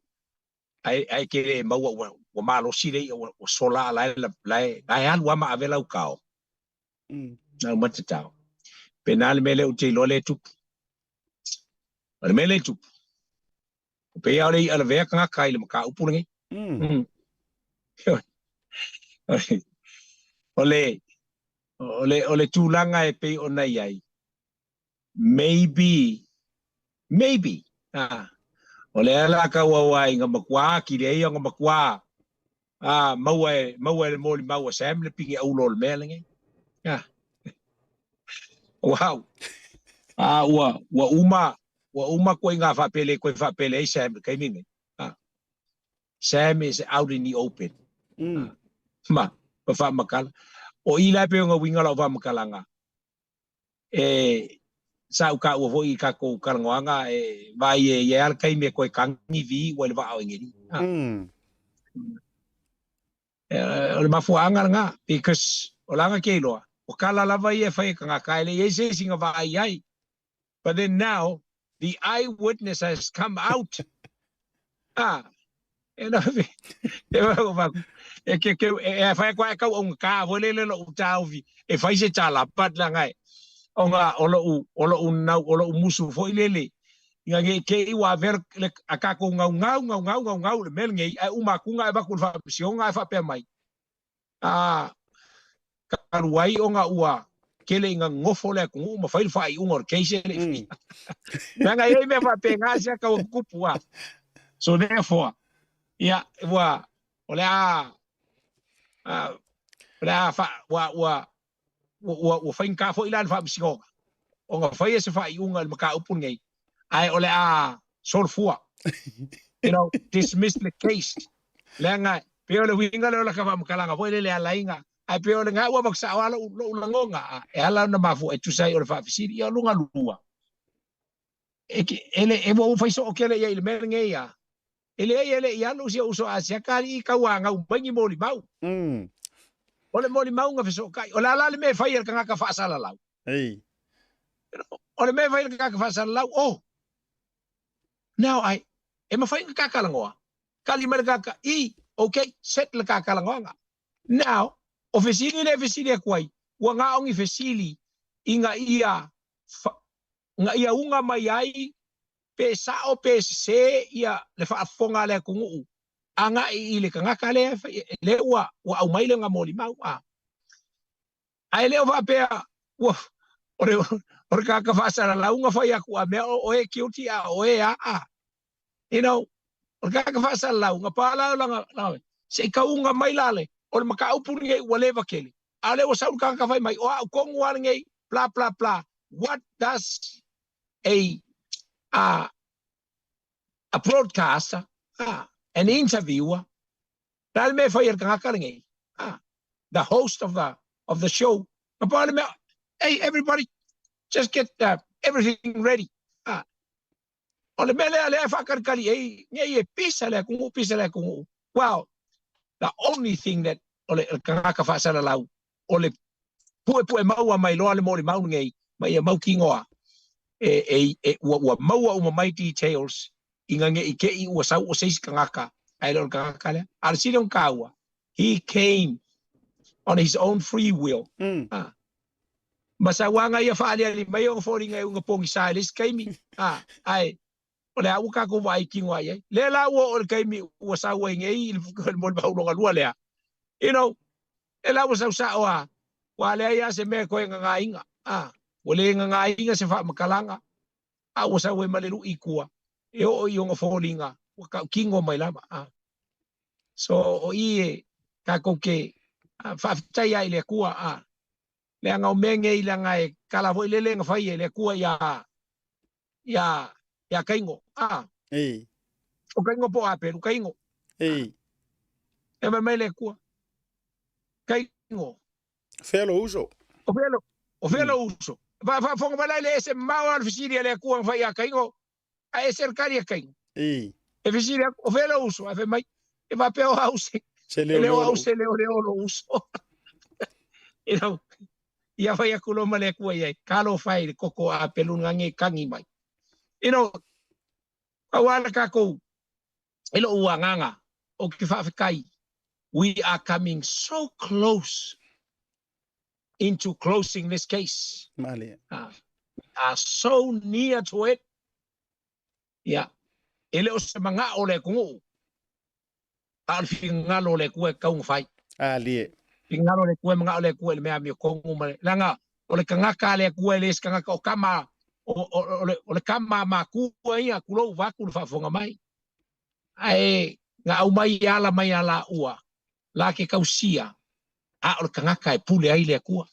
ae ae ke le maua ua ua malosi le i'a ua, ua sola a la e la e la e alu lava ma ave lau kao. Lau matatao. Pena le mea lea ou te iloa lea e tupu. O le mea lea e tupu, o pei lava o le i'a lavea tagata i le mataupu lenei. O le, o le, o le tulaga e pei ona i ai, maybe, maybe, ah, o lea la kau au ai nga makuā, ki le ia nga makuā, ah, maua e, maua e le molimau a Sam le pigi aulo o le mea lenei. Ah. Wow. Ah, ua, ua uma, ua uma koe i ngā whapele, koe whapele ai Sam le kaimi nei. Ah. Sam is out in the open. Ah. Ma, ma whamakala. O i lai pe o ngā winga lau whamakalanga. E, sa u ka ua foi i kakou kalangoaga e vai e ia ala kaimi e koe kangi vi ua le vaa o engeri. Ah. E, o le mafuaaga lena, because o laga ke iloa, o kala lava ia e fai e kagaka e le i ai se isi na vaai i ai. But then now, the eyewitness has come out. Ah, e na e e ke ke e fai kwa kau o ka fo le le lo taofi e fai se tala but la ngai o nga o lo o lo nau o lo musu fo ile le nga nge ke i wa ver le a ka ko ngau ngau ngau ngau ngau ngau le mel nge ai uma ku nga e va ku fa si o nga e fa pe mai a talu ai ona ua kele i nga ngofo le atunuu ma fai le faaiuga o le case e le i faia. Leaga e i ai mea faapena sia tau tutupu a. So therefore, ia, ua, o le a, o le a fa, ua, ua, ua, ua faigata foi la le faamasinoga ona faia se faaiuga i le mataupu lenei, ae o le a solofua, you know, dismiss the case. Leaga, pei o le uiga lea o laka faamatalaga foi lele e ala ai na, ae pei o le na ua avatu sao lava lou, lou lagona, a, e ala ona mafua e tusa ai o le faafesili. Ia, o luga lua, e, e, le, e ua ou fai soo tele i ai i le mea lenei, a, e leai e le i alu si ou uso a Asiata alii tauanau mai ni molimau. O le molimau na fesootai, o le a la le mea e fai e le tagata faasalalau? Ei. O le mea e fai e le tagata faasalalau, oh, now I, e mafai ona ta talanoa. Tali mai le tagata, i, okay, set le ta talanoaga. Now, o fesili lea e fesili atu ai, ua na o ni fesili ina ia, ina ia uga mai ai pe sao pe sese ia le faafofoga a le atunuu agai i le tagata lea lea ua ua aumai lona molimau a. Ae le o faapea ua o le o le tagata faasalalau na fai atu a mea o oe e guilty a o oe a a. You know, o le tagata faasalalau na pa la lana lana se i tauga mai la le o le mataupu lenei ua leva tele a o lea ua sau le tagata fai mai o au tonu lava lenei blah blah blah what does a a a broadcaster, ah, an interviewer, le a le mea e fai e le tagata lenei, ah, the host of the of the show, na pau le mea, hey everybody, just get everything ready, ah. O le mea lea lea e faakalikali ai nei e pisa le atunuu, pisa le atunuu. Well, the only thing that o le tagata faasalalau o le puepue maua mai loa le molimau lenei ma ia mautinoa e, e, e, ua, ua maua uma mai details ina ne i te i ua sau o se isi tagata ae le o le tagata lea. A o le sili ona taua, he came on his own free will. Ah. Ma sauaga ia faaaliali mai ona foliga e uga pogisa i le isi taimi, a, ae o le a ua tatou vaai tino ai ai. Lea la ua oo i le taimi ua sau ai nei i le molimau lona lua lea, you know, lea la ua sau sao a, ua leai lava se mea e toe gagāina, a, ua le gagāina se faamatalaga, a ua sau ai ma le lui i tua, e oo i ona foliga ua tautino mai lava, a. So, o i e tatou te faafetai ai i le Atua, a, leaga o mea nei leaga e tala foi lele na fai e le Atua ia ia ia Kaino a Ei. O Kaino po Apelu Kaino. Ei. E mai mai le Atua. Kaino. Fea lo uso. O fea lo o fea lo uso. Fa fa fonga mai le ese mamao a le fesili a le Atua na fai ia Kaino. A ese le tali a Kaino. Ei. E fesili atu, o fea lou uso? Ae fai mai, e faapea o au se, Se e leo le o leo au lou. se leoleo lou uso. You know, ia fai atu loa ma le Atua i ai, talofa e i le koko a Apelu na e kagi mai. You know, pau lava le tatou, i lou agaga, ou te faafetai, we are coming so close into closing this case. Malie. Ah, we are so near to it. Ia, e le o se manao o le atunuu, a o le finagalo o le Atua e tatau ona fai. Alie. Finagalo o le Atua e manao le Atua i le mea amiotonu ma le, leaga o le tagata a le Atua e le se tagata o tama, o, o, o, le, o le tama a matua ia, tulou vaeatu le faafofoga mai. Ae na aumai e ala mai a laua, la ke tausia, a o le tagata e pule ai le Atua.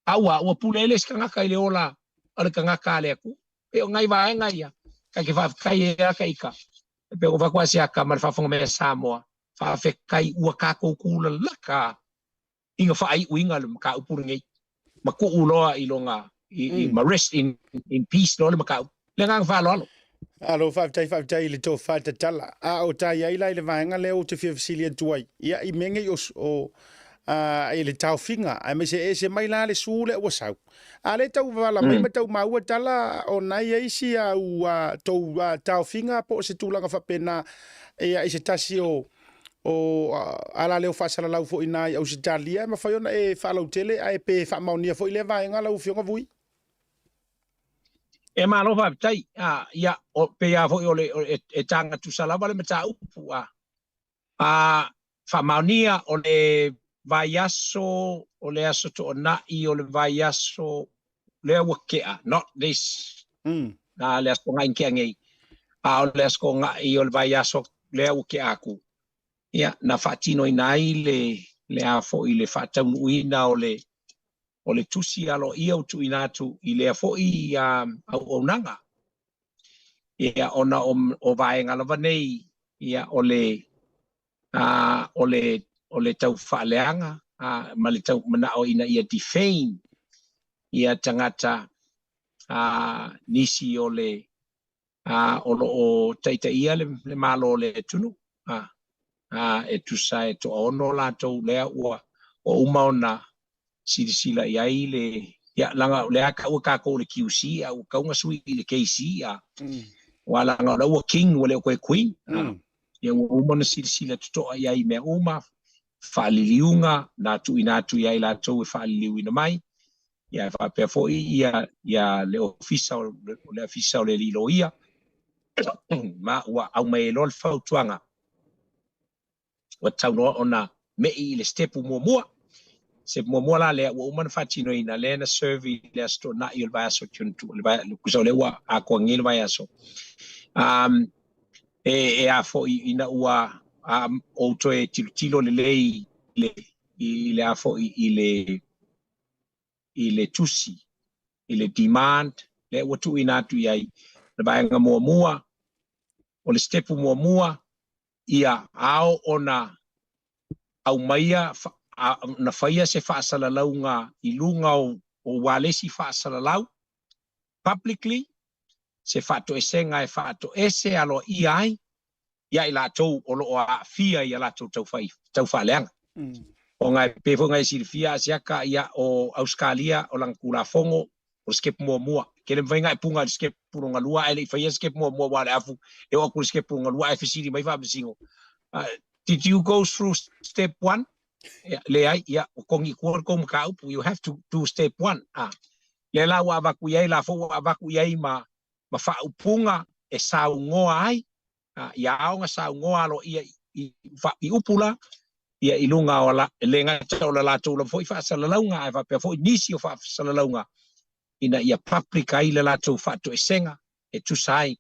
A ua, ua pule ai le isi tagata i le ola o le tagata a le Atua. Pei o nai vaega ia, kai ke faafetai ai a ka ika. E pei ona fai atu a Siaka ma le faafofoga mai a Samoa, faafetai ua tatou tulalaka i na faaiuina le mataupu lenei. Ma tuu loa i lona, i, i, ma rest in, in peace loa le mataupu. Le agaga faaaloalo. Alo, faafetai, faafetai i le tofa tatala. A o ta i ai la i le vaega lea ou te fia fesili atu ai, ia i mea nei o, o a, i le taofiga, aemaise e ese mai la le su lea ua sau. A lea tau vala mai ma tau maua tala o nai ai isi au a, tou a, taofiga po o se tulaga faapena ia i se tasi o o ala leo faasalalau foi na i Ausetalia e mafai ona e faalautele ae pe faamaonia foi lea vaega lau Afioga Vui. E malo faafetai. A, ia, o, pei lava foi o le, o, e, e taga tusa lava le mataupu. A, a faamaonia o le vaiaso, o le aso Toonai, o le vaiaso lea ua tea, not this, a, le aso Toonai na tea nei, a o le aso Toonai o le vaiaso lea ua tea atu, ia, na faatinoina ai le, le a foi le faataunuuina o le, o le tusi aloaia ua tuuina atu i lea foi auaunaga. Ia, ona o, o vaega lava nei, ia, o le, a, o le, o le tau faaleaga a, ma le tau manao ina ia defame ia tagata a, nisi o le, a, o lo o taitaia le, le Malo o le atunuu, a, a, e tusa e toaono latou lea ua, ua uma ona silasila i ai le, ia, leaga o lea taua tatou o le QC, a ua tatau ona sui i le KC, a, aua leaga o la ua King ua le o toe Queen, a, ia ua uma ona silasila totoa i ai i mea uma, faaliliuga na tuuina atu ia i latou e faaliliuina mai, ia faapea foi ia, ia le ofisa o le ofisa o le alii loia, ma ua aumai ai loa le fautuaga ua tatau loa ona me'i i le sitepu muamua. Sitepu muamua la lea ua uma ona faatinoina, lea na serve i le Aso Toonai o le vaiaso o le vaiaso, tusa o lea ua atoa nei le vaiaso. Um, e, e a foi ina ua um, ou toe tilotilo lelei i le, i le a foi i le i le tusi, i le demand lea ua tuuina atu i ai le vaega muamua, o le sitepu muamua, ia ao ona aumaia, na faia se faasalalauga i luga o ualesi faasalalau, publicly, se faatoesega e faatoese aloaia ai ia i latou o lo o aafia i a latou taufai taufaaleaga. Ona e pei foi ona e silafia Asiata, ia, o Ausekalia o lana Tulafono o le sitepu muamua. E tele mafai ona e puna i le sitepu lona lua ae le i faia le sitepu muamua aua o le afu e oo atu i le sitepu lona lua ae fesili mai Faamasino, Did you go through step one? Ia, leai, ia, ua togi i tua le tou mataupu, you have to do step one. A, lea la ua avatu i ai, la foi ua avatu i ai ma, ma faaupuga e saunoa ai, a, ia ao ona saunoa aloaia i, i, i upu la, ia i luga o la, e le gata o la latou lava foi faasalalauga, ae faapea foi nisi o faasalalauga ina ia public ai le latou faatoesega e tusa ai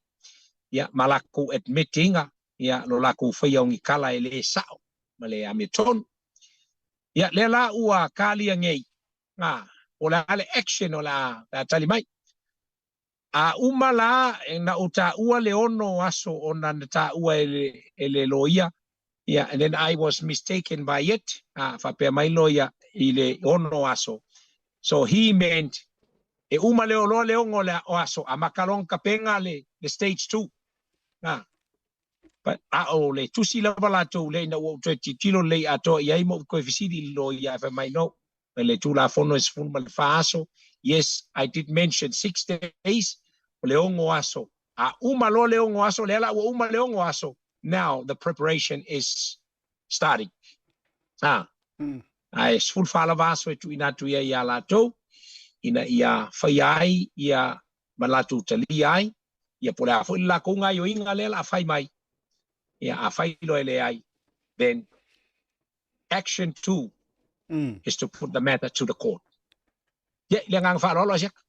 ia ma lakou admit ina ia lo lakou faia o ni tala e le sao ma le amiotonu. Ia lea la ua kalia nei, a, po o le a le action o le a tali mai. A uma la na ou taua le ono aso ona na taua e le, e le loia, ia, and then I was mistaken by it, a, faapea mai loia i le ono aso. So he meant, e uma le oloa le ono le o aso, amata loa ona tapena le, le stage 2. A, but a o le tusi lava latou lea ina ua ou toe tilotilo lelei atoa i ai ma ou toe fesili i le loia ae fai mai no, le Tulafono e 14 aso, yes, I did mention 6 days, o le ono aso. A uma loa le ono aso, lea la ua uma le ono aso, now the preparation is starting. Ah. Ae 14 lava aso e tuuina atu i ai iā latou, ina ia faia ai ia ma latou talia ai, ia po o le a foi le lakou gaioiga lea la a fai mai, ia a fai loa e leai, then action 2 is to put the matter to the court. Ia, i le agaga faaaloalo Asiata.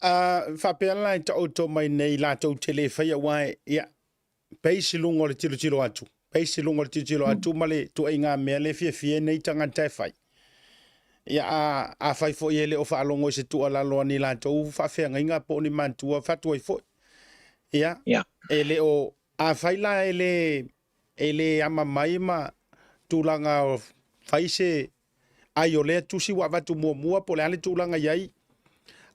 A faapea la e taoto mai nei latou te le faia aua e, ia, base i luga o le tilotilo atu, base i luga o le tilotilo atu ma le tuaiga mea le fiafia i nei tagata e fai. Ia, a, afai foi e le o faalogo i se tuualalo a ni latou faafeagaiga po o ni matua fatu ai foi. Ia, Ia. e le o, afai la e le, e le ama mai ma tulaga o fai se ai o lea tusi ua avatu muamua po o le a le tulaga i ai.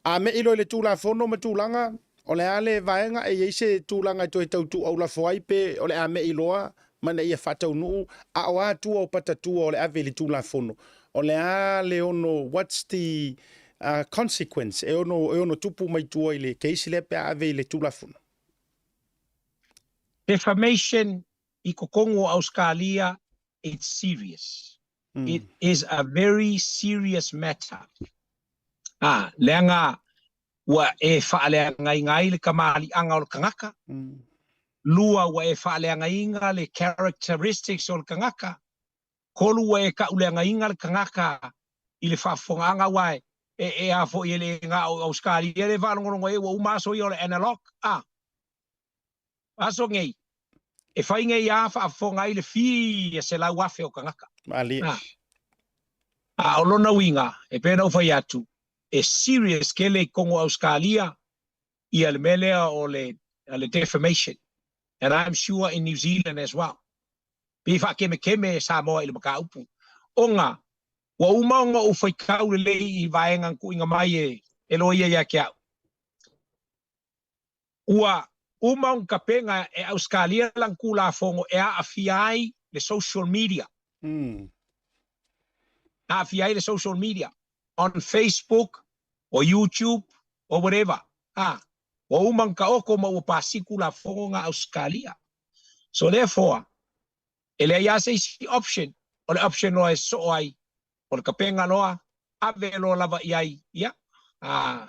A me'i loa i le Tulafono ma tulaga, o le a le vaega e i ai se tulaga e toe tau tuuaulafo ai pe o le a me'i loa ma ina ia faataunuu, a o a tua o patatua o le ave i le Tulafono? O le a le ono, what's the consequence e ono, e ono tupu mai tua i le case lea pe a ave i le Tulafono? Defamation i totonu o Ausekalia, it's serious. It is a very serious matter. A, leaga ua e faaleagaina ai le kamaliʻaga o le tagata, lua ua e faaleagaina le characteristics o le tagata, tolu ua e tauleagaina le tagata i le faafofogaaga aua e e a foi e le na o Ausekalia le faalogologo ai ua uma aso ia o le analog, a. Aso nei, e fai nei a faafofoga ai le fia 100,000 o tagata. Malie. A, a o lona uiga, e pei ona ou fai atu, e serious tele i totonu o Ausekalia ia le mea lea o le, le defamation. And I'm sure in New Zealand as well. Pei e faakemekeme Samoa i le mataupu. Ona, ua uma ona ou faitau lelei i vaega na tuuina mai e, e loia ia te au. Ua uma ona tapena e Ausekalia lana Tulafono e aafia ai le social media. Aafia ai le social media on Facebook or YouTube or whatever. A, ua uma ona taoto ma ua pasi Tulafono na Ausekalia. So therefore, e leai lava se isi option, o le option loa e soo ai, o le tapena loa, ave loa lava i ai, ia, a,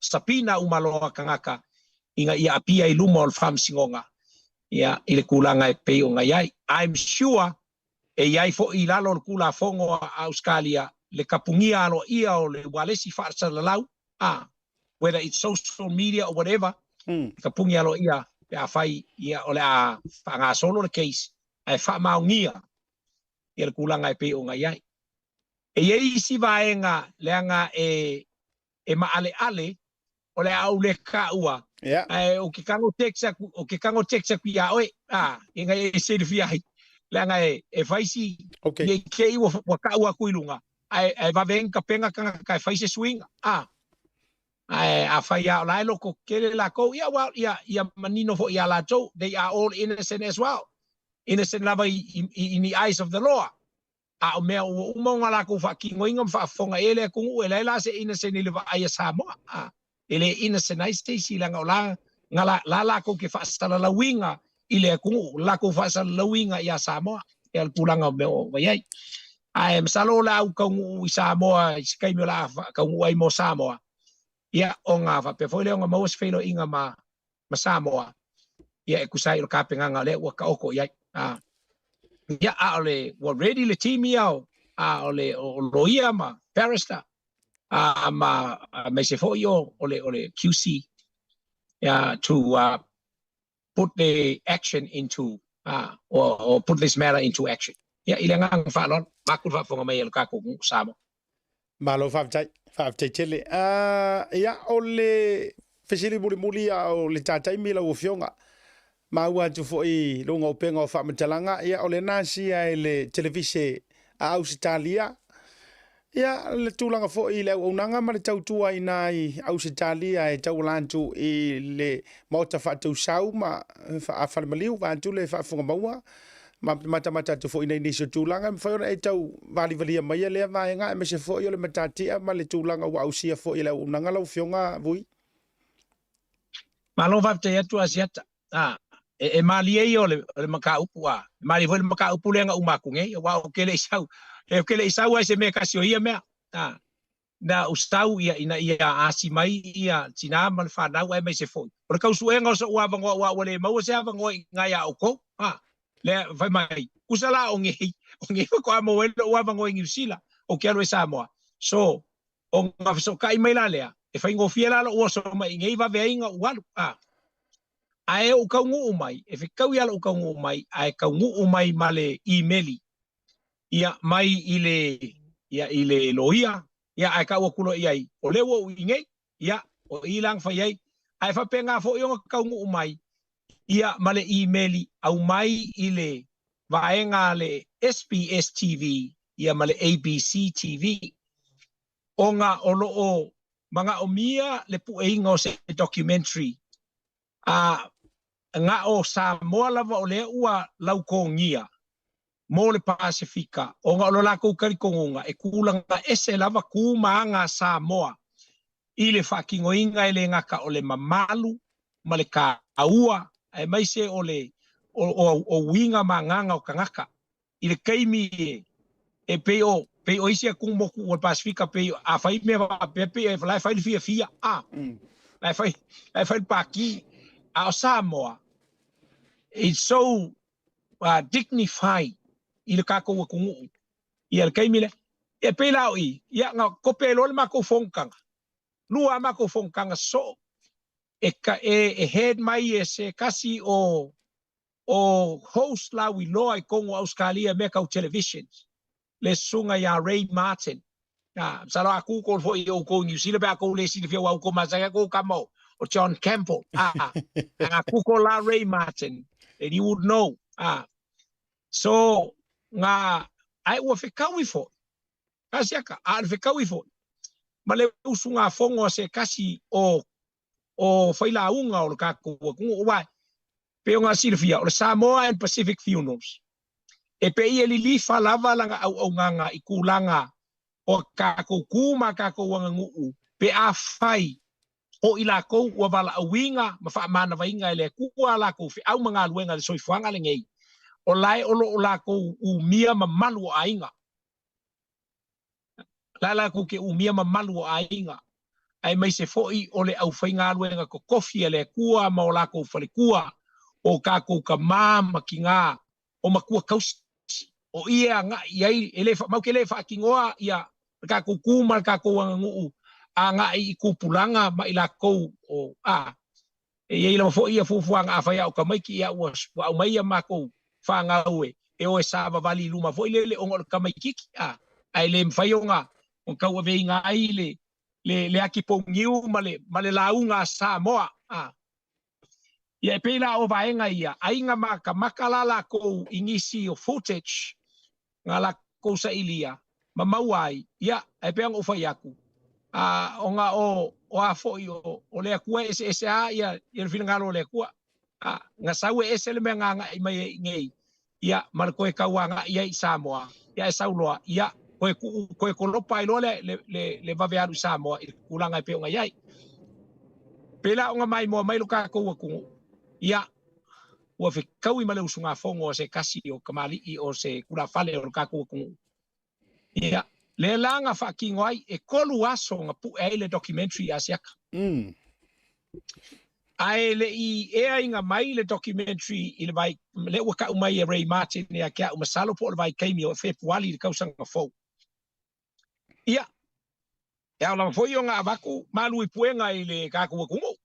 sapina uma loa tagata ina ia apia i luma o le Faamasinoga, ia, i le tulaga e pei ona i ai. I'm sure e i ai foi i lalo o le Tulafono a Ausekalia le tapunia aloaia o le ualesi faasalalau, a, whether it's social media or whatever, le tapuni aloaia pe afai, ia, o le a faagasolo le case, ae faamaonia ia le tulaga e pei ona i ai. E i ai isi vaega leaga e e maʻaleʻale, o le a ou le kaʻua, ae o ke kago text aku, o ke kago text aku iā ʻoe, a, ina ia e silafia ai, leaga e, e fai si, Okay. nei te i ua, ua kaʻu aku i luga, ae, ae vave ai ona tapena tagata e fai se suiga, a. Ae afai lava o la e loko kele lakou, ia well, ia ia manino foi ia latou, they are all innocent as well. Innocent lava i, i, in the eyes of the law. A o mea ua uma ona lakou faatinoina ma faafofoga i ai le atunuu, e leai la se innocent i le vaai a Samoa. A, e le innocent ai se isi leaga o la, na la, la lakou ke faasalalauina i le atunuu, la lakou faasalalauina ia Samoa, ia le tulaga o mea o i ai. Ae masalo o le a ou taunuu i Samoa i se taimi o le a taunuu ai mo Samoa, ia ona faapea foi lea ona maua se feiloaiga ma, ma Samoa, ia e tusa ai o le tapenaga lea ua taoto i ai. A, ia, a o le, ua ready le team ia o, a o le o loia ma barrister, a ma aemaise foi o, o le, o le QC, ia, to put the action into uh, or, or put this matter into action. Ia, i le agaga faaaloalo, vaeatu le faafofoga mai a le tatou nuu Samoa. Malo faafetai, faafetai tele. Uh, ia, o le fesili mulimuli a o le tā taimi lau afioga. Maua atu foi i luga o upega o faamatalaga, ia o lena sia e le televise a Ausetalia. Ia, le tulaga foi i le auaunaga ma le tautua i nā i Ausetalia e tauala atu i le Maota Faatausau ma Falemaliu, vaeatu le faafofoga maua, ma matamata atu foi i nai nisi o tulaga e mafai ona e tau valivalia maia lea vaega, aemaise foi o le matatia ma le tulaga ua ausia foi e le auaunaga lau Afioga Vui. Malo faafetai atu Asiata. A, e, e malie ia o le, o le mataupu, a, e malie foi le mataupu lea na uma atu nei, aua ou te le i sau, ou te le i sau ai se mea kasi o ia mea. A, na ou sau ia ina ia asi mai ia tinā ma le fanau aemaise foi. O le tausuega o so'u avanoa aua ua le maua se avanoa i ina iā outou. A, lea fai mai, tusa la o nei, o nei faatoa maua ai lo'u avanoa i Niu Sila, ou te alu ai Samoa. So, ona fesootai mai la lea, e faigofie la lo'u oso mai i nei vave ai na ou alu. A, ae ou taunuu mai, e fetaui lava lo'u taunuu mai, ae taunuu mai ma le imeli ia mai i le ia i le loia, ia ae tau atu loa i ai, o lea ua ou i nei, ia o i la na fai ai. Ae faapena foi ona taunuu mai ia ma le imeli aumai i le vaega a le SBS TV ia ma le ABC TV, ona o lo o manaomia le pueina o se documentary a na o Samoa lava o lea ua lautogia mo le Pasefika, ona o lo latou talitonuga e tulaga ese lava tu ma aga a Samoa i le faatinoina e le gata o le mamalu ma le taua aemaise o le o, o, o uiga ma agaga o tagata i le taimi e, e pei o pei o isi atu moku o le Pasefika pei a fai mea faapea pei e la e fai le fiafia a la e fai la e fai le paki a o Samoa it's so dignified i le tatou atunuu ia le taimi lea. E pei la o i, ia na kope loa le matou fonotaga, lua a matou fonotaga sosoo, e, ka, e, e head mai e se kasi o o host lauiloa i totonu o Ausetalia i mea tau televisions, le susuga ia Ray Martin. A, masalo a Google foi i outou i Niu Sila pe a tou le silafia aua outou masani a tou kama o, o John Campbell. A, a Google la Ray Martin, and you would know. A, so, nga, ae ua fekaui foi. Kasi aka, a o le fekaui foi. Ma le usugafono a se kasi o o failauga o le tatou atunuu, aua pei ona silafia, o le Samoa and Pacific Funerals, e pei e lilifa lava lana auaunaga i tulaga o a tatou tu ma a tatou aganuu pe afai o i latou ua valaauina ma faamanavaina e le Atua a latou feau ma galuega i le soifuaga lenei, o lae o lo o latou umia mamalu o aiga. La latou te umia mamalu o aiga, aemaise foi o le aufaigaluega totofi a le Atua ma o latou faletua, o tatou tama ma tina, o matua tausi, o i e agai i ai, e le, matou te le faatinoa ia le tatou tu ma le tatou aganuu agai i tupulaga ma i latou o, a, E i ai lava foi ia fuafuaga afai a o tamaiti ia ua ua aumai ia matou fanau e e o e savavali i luma foi lele ona o le tamaititi a ae le mafai ona ona tauaveina ai le le le ati pouniu ma le ma le lauga a Samoa a. Ia e pei la o vaega ia aiga makamaka la lakou i nisi o footage na lakou sailia ma maua ai ia ae pei ona ou fai atu a ona o. o a foi o, o le Atua e eseese lava ia, ia le finagalo o le Atua. A, na sau e ese le mea na agai mai ai iinei, ia, ma le toe tau agai ai i Samoa, ia e sau loa, ia, toe tuu, toe kolopa ai loa le, le, le, le vave alu i Samoa i le tulaga e pei ona i ai. Pei la ona maimoa mai lo tatou atunuu, ia, ua fetaui ma le usugafono a se tasi o kamali'i o se tulafale o le tatou atunuu. Ia, lea la na faatino ai, e tolu aso na pue ai le documentary ia Asiata. Ae le i eaina mai le documentary i le vai, lea ua tau mai e Ray Martin ia te au, masalo po o le vaitaimi o Fepuali i le tausaga fou. Ia, e ao lava foi ona avatu malu i puega i le tatou atunuu.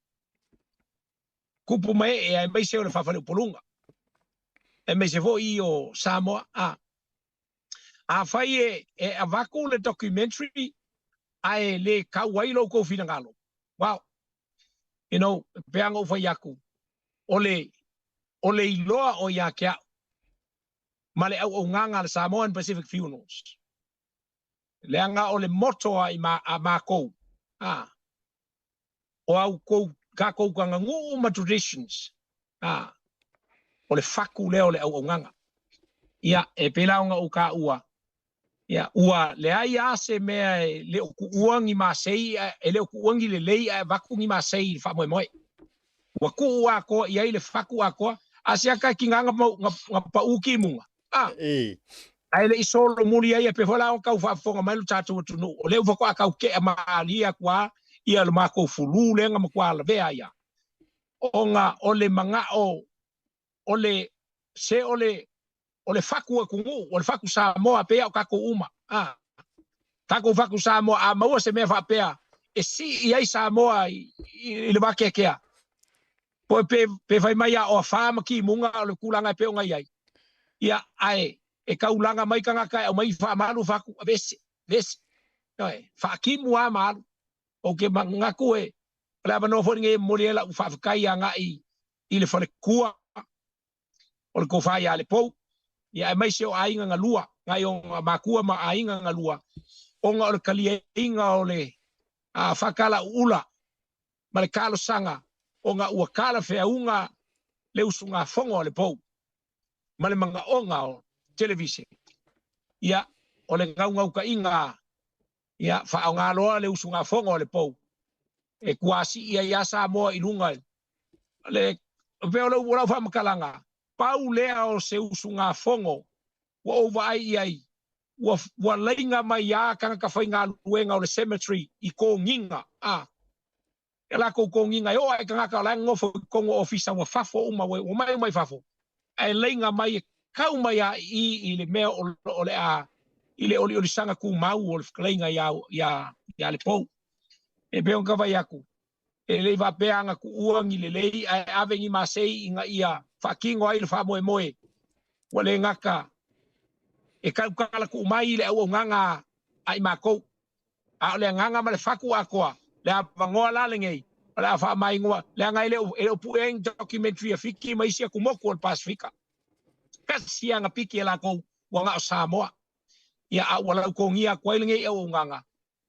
Kupu mae ee aemaise o le faafaleupoluga, aemaise foi o Samoa. A, afai e, e avatu le documentary ae le kau ai lo outou finagalo, well, pe ana ou fai atu, o le, o le iloa o ia te au ma le auaunaga a le Samoan Pacific Funerals, leaga o le motto a, i ma, a makou, a, o au kou, tatou taganu'u ma traditions, a, o le faku lea o le auaunaga. Ia, e pei la ona ou taua, ia, ua leai lava se mea e le o tuua ni masei, e le o tuua ni lelei ae avatu ni masei i le faamoemoe. Ua tuu atoa i ai le faku atoa, a se aka e tiga na, na, na pau timuga. A, ae le i solomuli ai, e pei foi la ona tau faafofoga mai lo tatou atunuu, o lea ua faatoa tau tea malie atu lava ia lo matou fulu lea na matua lavea ai lava. Ona o le manao o le se o le o le fatu atunuu, o le fatu Samoa pei a o tatou uma. A, tatou fatu Samoa, a maua se mea faapea e sii ai Samoa i, i, i le vakeakea, po pe, pe fai mai a o afa ma timuga o le tulaga e pei ona i ai. Ia, ae e taulaga mai tagata e aumai faamalu fatu, aveese, aveese. Ioe, faatimu lava ma alu. Ou te manatu e, o le avanoa foi lenei e momoli ai lau faafetai agai i le faletua o le tofa ia Lepou, ia aemaise o aiga na lua, nai ona matua ma aiga na lua, ona o le taliaina o le a, faatalauula ma le talosaga ona ua talafeauga le usugafono a Lepou ma le manaoga o televise. Ia, o le naunautaiga ia faaaoga loa le usugafono a Lepou e tuasii ai lava Samoa i luga le pei o lau faamatalaga, pau lea o se usugafono ua ou vaai i ai ua, ua laina mai lava tagata faigaluega o le cemetery i togiga, a e latou togiga e oo lava i tagata o la e nonofo i totonu o ofisa ua fafo uma, ua omai uma i fafo, ae laina mai e kau mai lava i i i le mea o, o le a i le oliolisaga tumau o le fetalaiga ia, ia, ia Lepou. E pei ona tau fai atu, e le i faapea ana tuua ni lelei ae ave ni masei ina ia faatino ai le faamoemoe, ua le gata e tautala tuu mai i le auaunaga a i matou, a o le agaga ma le fatu atoa, le avanoa la lenei o le a faamaingoa, leaga e le o, e le o pue ai ni documentary a Fiti ma isi atumotu o le Pasifika. Tasi lava na piki e latou ua na o Samoa. Ia, a ua lautogia atu ai lenei auaunaga,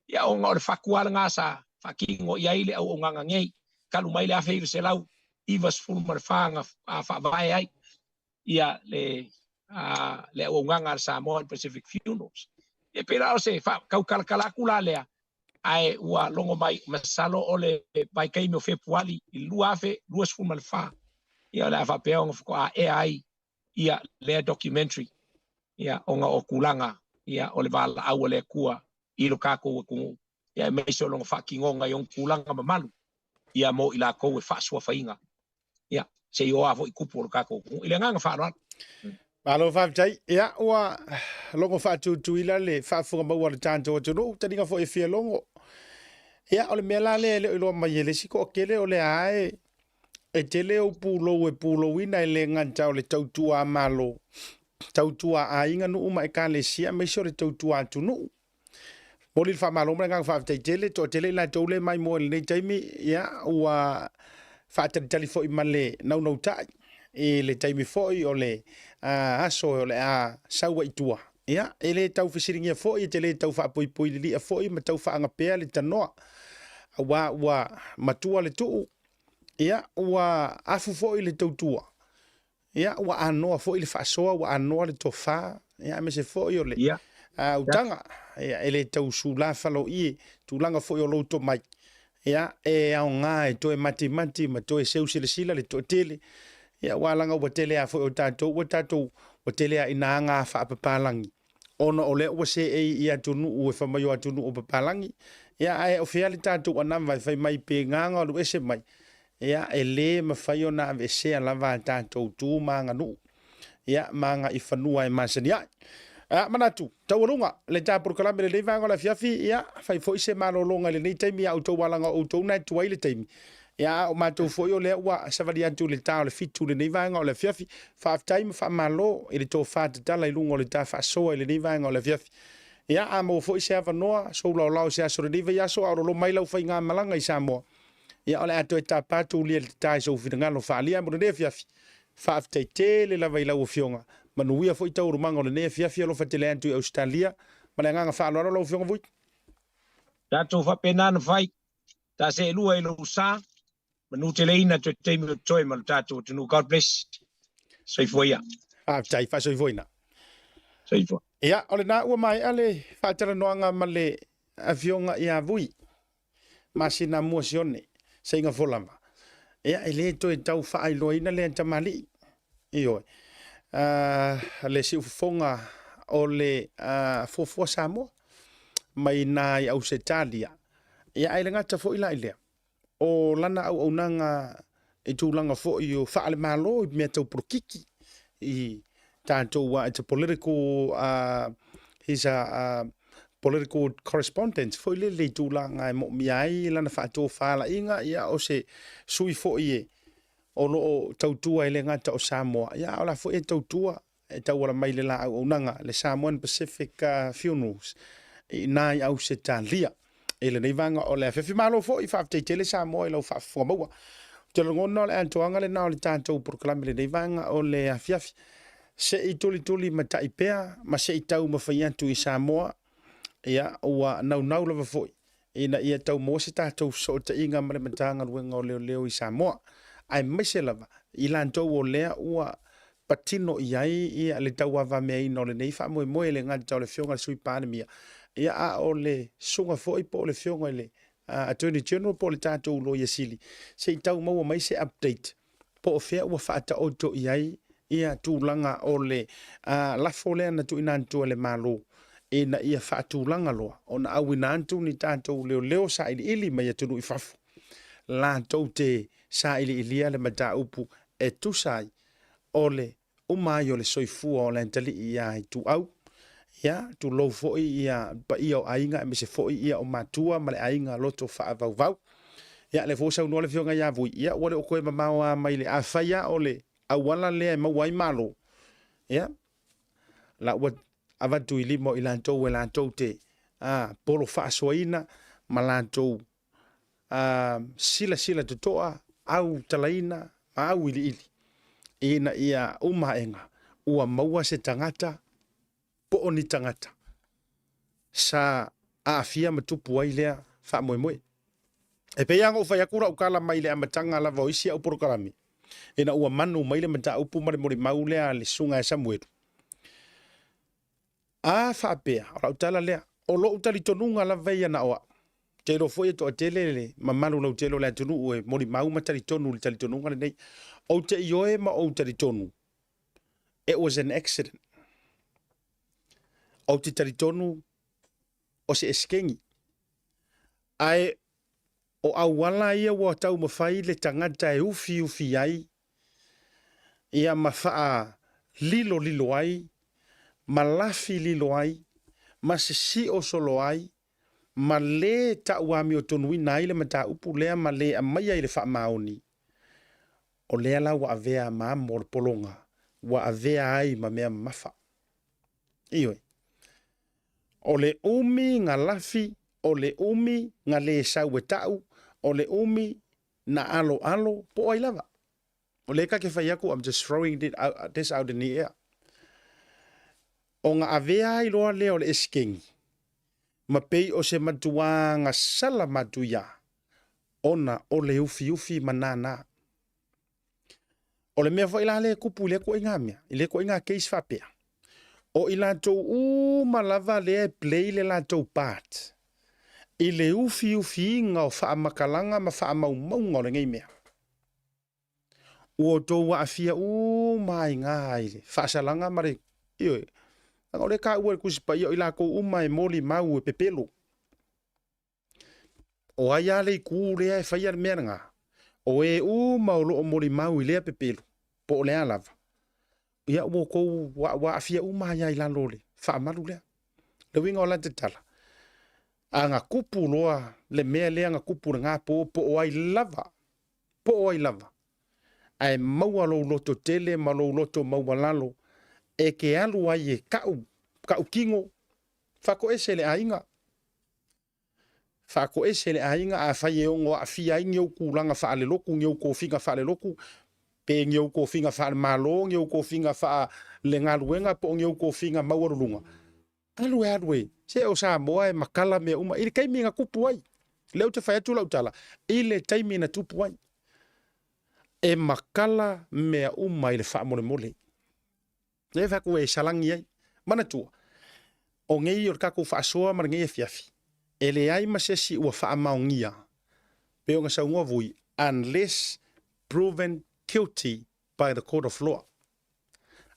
ia ona o le fatu lava lena sa faatino i ai le auaunaga nei, talu mai le 1994 na faavae ai ia le, a, le auaunaga a le Samoa and Pacific Funerals. E pei la o se faataukalatala atu la lea, ae ua logo mai, masalo o le vaitaimi o Fepuali i le 2024, ia o le a faapea ona faatoa ea ai ia lea documentary, ia ona o tulaga ia o le valaau a le Atua i lo tatou atunuu, ia aemaise o lona faatinoga i ona tulaga mamalu ia mo i latou e faasuafaina, ia se i oo lava foi i tupu o lo tatou atunuu. I le agaga faaaloalo. Malo faafetai. Ia, ua logo faatutuila le faafofoga maua a le tatou atunuu, taliga foi e fia logo. Ia, o le mea la lea e le o iloa mai e le isi toatele, o lea lava e, e tele ou pulou e pulouina e le gata o le tautua Malo, tautua aiga, nuu ma ekalesia, aemaise o le tautua atunuu. Momoli le faamalo ma le agaga faafetai tele, toatele i latou le maimoa i lenei taimi, ia, ua faatalitali foi ma le naunautai i le taimi foi o le aso o le a sau ai i tua. Ia, e le tau fesiligia foi, e te le tau faapoipoi lilia foi ma tau faagapea le tanoa. Aua ua matua le tuu, ia, ua afu foi le tautua, ia, ua anoa foi le faasoa, ua anoa le tofa, ia, aemaise foi o le Ia. utaga, ia, e le tau sula faloie, tulaga foi o lou tomai, ia, e aoga e toe matimati ma toe seu silasila le toatele, ia, aua leaga ua tele lava foi o tatou, ua tatou, ua tele lava ina aga faapapalagi, ona o lea ua seei i atunuu e fai mai o atunuu o papalagi, ia ae o fea le tatou anava e fai mai pe gaga alu ese mai, ia e le mafai ona aveesea lava a tatou tu ma aganuu, ia ma agaifanua e masani ai. A manatu, taualuga le ta polokalame i lenei vaega o le afiafi, ia fai foi se malologa i lenei taimi a outou aua leaga o outou na e tuai le taimi, Ia, a o matou foi o lea ua savali atu i le ta o le fitu i lenei vaega o le afiafi. Faafetai ma faamalo i le tofa tatala i luga o le ta faasoa i lenei vaega o le afiafi. Ia, a maua foi se avanoa, sou laolao i se aso o lenei vaiaso a o lolo mai lau faigamalaga i Samoa, ia o le a toe tapa atu ulia i le tata i sou finagalo faaalia mo lenei afiafi. Faafetai tele lava i lau Afioga. Manuia foi taualumaga o lenei afiafi. Alofa tele atu i Ausetalia. Ma le agaga faaaloalo lau Afioga Vui. Tatou faapena ona fai. Ta seelua i lou sa, manuteleina toe taimi o totoe ma lo tatou atunuu. God bless. Soifua ia. Faafetai, faasoifuaina. Soifua. Ia, o lena ua maea le faatalanoaga ma le Afioga ia Vui Masina Mua Sione, Seigafoa lava. Ia, e le toe tau faailoaina lea tamalii. Ioe. Le siufofoga o le fuafua Samoa mai na i Ausetalia. Ia ae le gata foi la i lea, o lana auaunaga i tulaga foi o faale-Malo i mea tau polokiki i tatou it's a political he's a political correspondent foi lele i tulaga e moomia ai lana faatofalaiga, ia o se sui foi e o lo o tautua e le gata o Samoa, ia a o la foi e tautua e tauala mai le la auaunaga, le Samoan Pacific Funerals i ina i Ausetalia i lenei vaega o le afiafi. Malo foi, faafetai tele Samoa i lau faafofoga maua. Ou te lagona o le atoaga lena o le tatou polokalame i lenei vaega o le afiafi. Se i tulituli matai pea ma se i taumafai atu i Samoa, ia ua naunau lava foi ina ia tau maua se tatou fesootaiga ma le Matagaluega o Leoleo i Samoa, aemaise lava i latou o lea ua patino i ai ia le tauavameaina o lenei faamoemoe, e le gata o le Afioga i le Sui Palemia, ia a o le Susuga foi po o le Afioga i le Attorney General po o le tatou Loia Sili, se i tau maua mai se update po o fea ua faataoto i ai ia tulaga o le lafo lea na tuuina atu e le Malo ina ia faatulaga loa ona auina atu ni tatou leoleo sailiili mai atunuu i fafo latou te sailiilia le mataupu e tusa ai o le uma ai o le soifua o le atalii ia Ituau, ia, tulou foi ia paia o aiga aemaise foi ia o matua ma le aiga loto faavauvau. Ia, lea foi ua saunoa le Afioga ia Vui, ia ua le o toe mamao lava mai le afai lava o le auala lea e maua ai malo, ia, la ua avatu i lima o i latou e latou te a, polo faasoaina ma latou a, silasila totoa, autalaina ma auiliili ina ia uma aega ua maua se tagata po o ni tagata sa aafia ma tupu ai lea faamoemoe. E pei lava ona ou fai atu lau tala mai le amataga lava o isi au polokalame, ina ua manu mai le mataupu ma le molimau lea a le Susuga ia Samuelu. A faapea, o lau tala lea, o lou talitonuga lava ia na o au. Ou te iloa foi e toatele le mamalu lautele o le atunuu e molimau ma talitonu i le talitonuga lenei. Ou te ioe ma ou talitonu, it was an accident. Ou te talitonu o se esekegi. Ae o auala ia ua taumafai le tagata e ufiufi ai ia ma faalilolilo ai ma lafi lilo ai ma sisio solo ai ma le tauamiotonuina ai le mataupu lea ma le aumaia i le faamaoni, o lea la ua avea ma amo o le pologa, ua avea ai ma mea mamafa. Ioe. O le umi na lafi, o le umi na le sau e ta'u, o le umi na aloalo, po o ai lava. O lea ta te fai atu, I'm just throwing it out, this out in the air. Ona avea ai loa lea o le esekegi, ma pei o se matuā gasala matuia. Ona o le ufiufi ma nānā. O le mea foi la lea e kupu i lea ituaiga mea, i lea ituaiga case faapea, o i latou uma lava lea e play le latou part i le ufiufiina o faamatalaga ma faamaumauga o lenei mea, ua outou aafia uma ai na i le faasalaga ma le, ioe, leaga o lea e taua e le Tusi Paia o i latou uma e molimau e pepelo. O ai lava le itu lea e faia le mea lena, o e uma o lo o molimau i lea pepelo, po o le a lava, ia ua outou ua aafia uma ai lava i lalo o le faamalu lea. Le uiga o lata tala, a na tupu loa le mea lea na tupu lena po, po o ai lava, po o ai lava, ae maua lou loto tele ma lou loto maualalo e te alu ai e tau, tautino, faatoese le aiga, Faatoese le aiga afai e ono aafia ai ni ou tulaga faalelotu, ni ou tofiga faalelotu, pe ni ou tofiga faalemalo, ni ou tofiga faalegaluega po o ni ou tofiga maualuluga. Alu e alu e, se o Samoa e matala mea uma i le taimi na tupu ai. Lea ou te fai atu lau tala, i le taimi na tupu ai. E matala mea uma i le faamolemole. Lea e fai atu e salagi ai. Manatua, o nei o le tatou faasoa ma lenei afiafi, e leai ma se isi ua faamaonia, pei ona saunoa Vui, unless proven guilty by the court of law.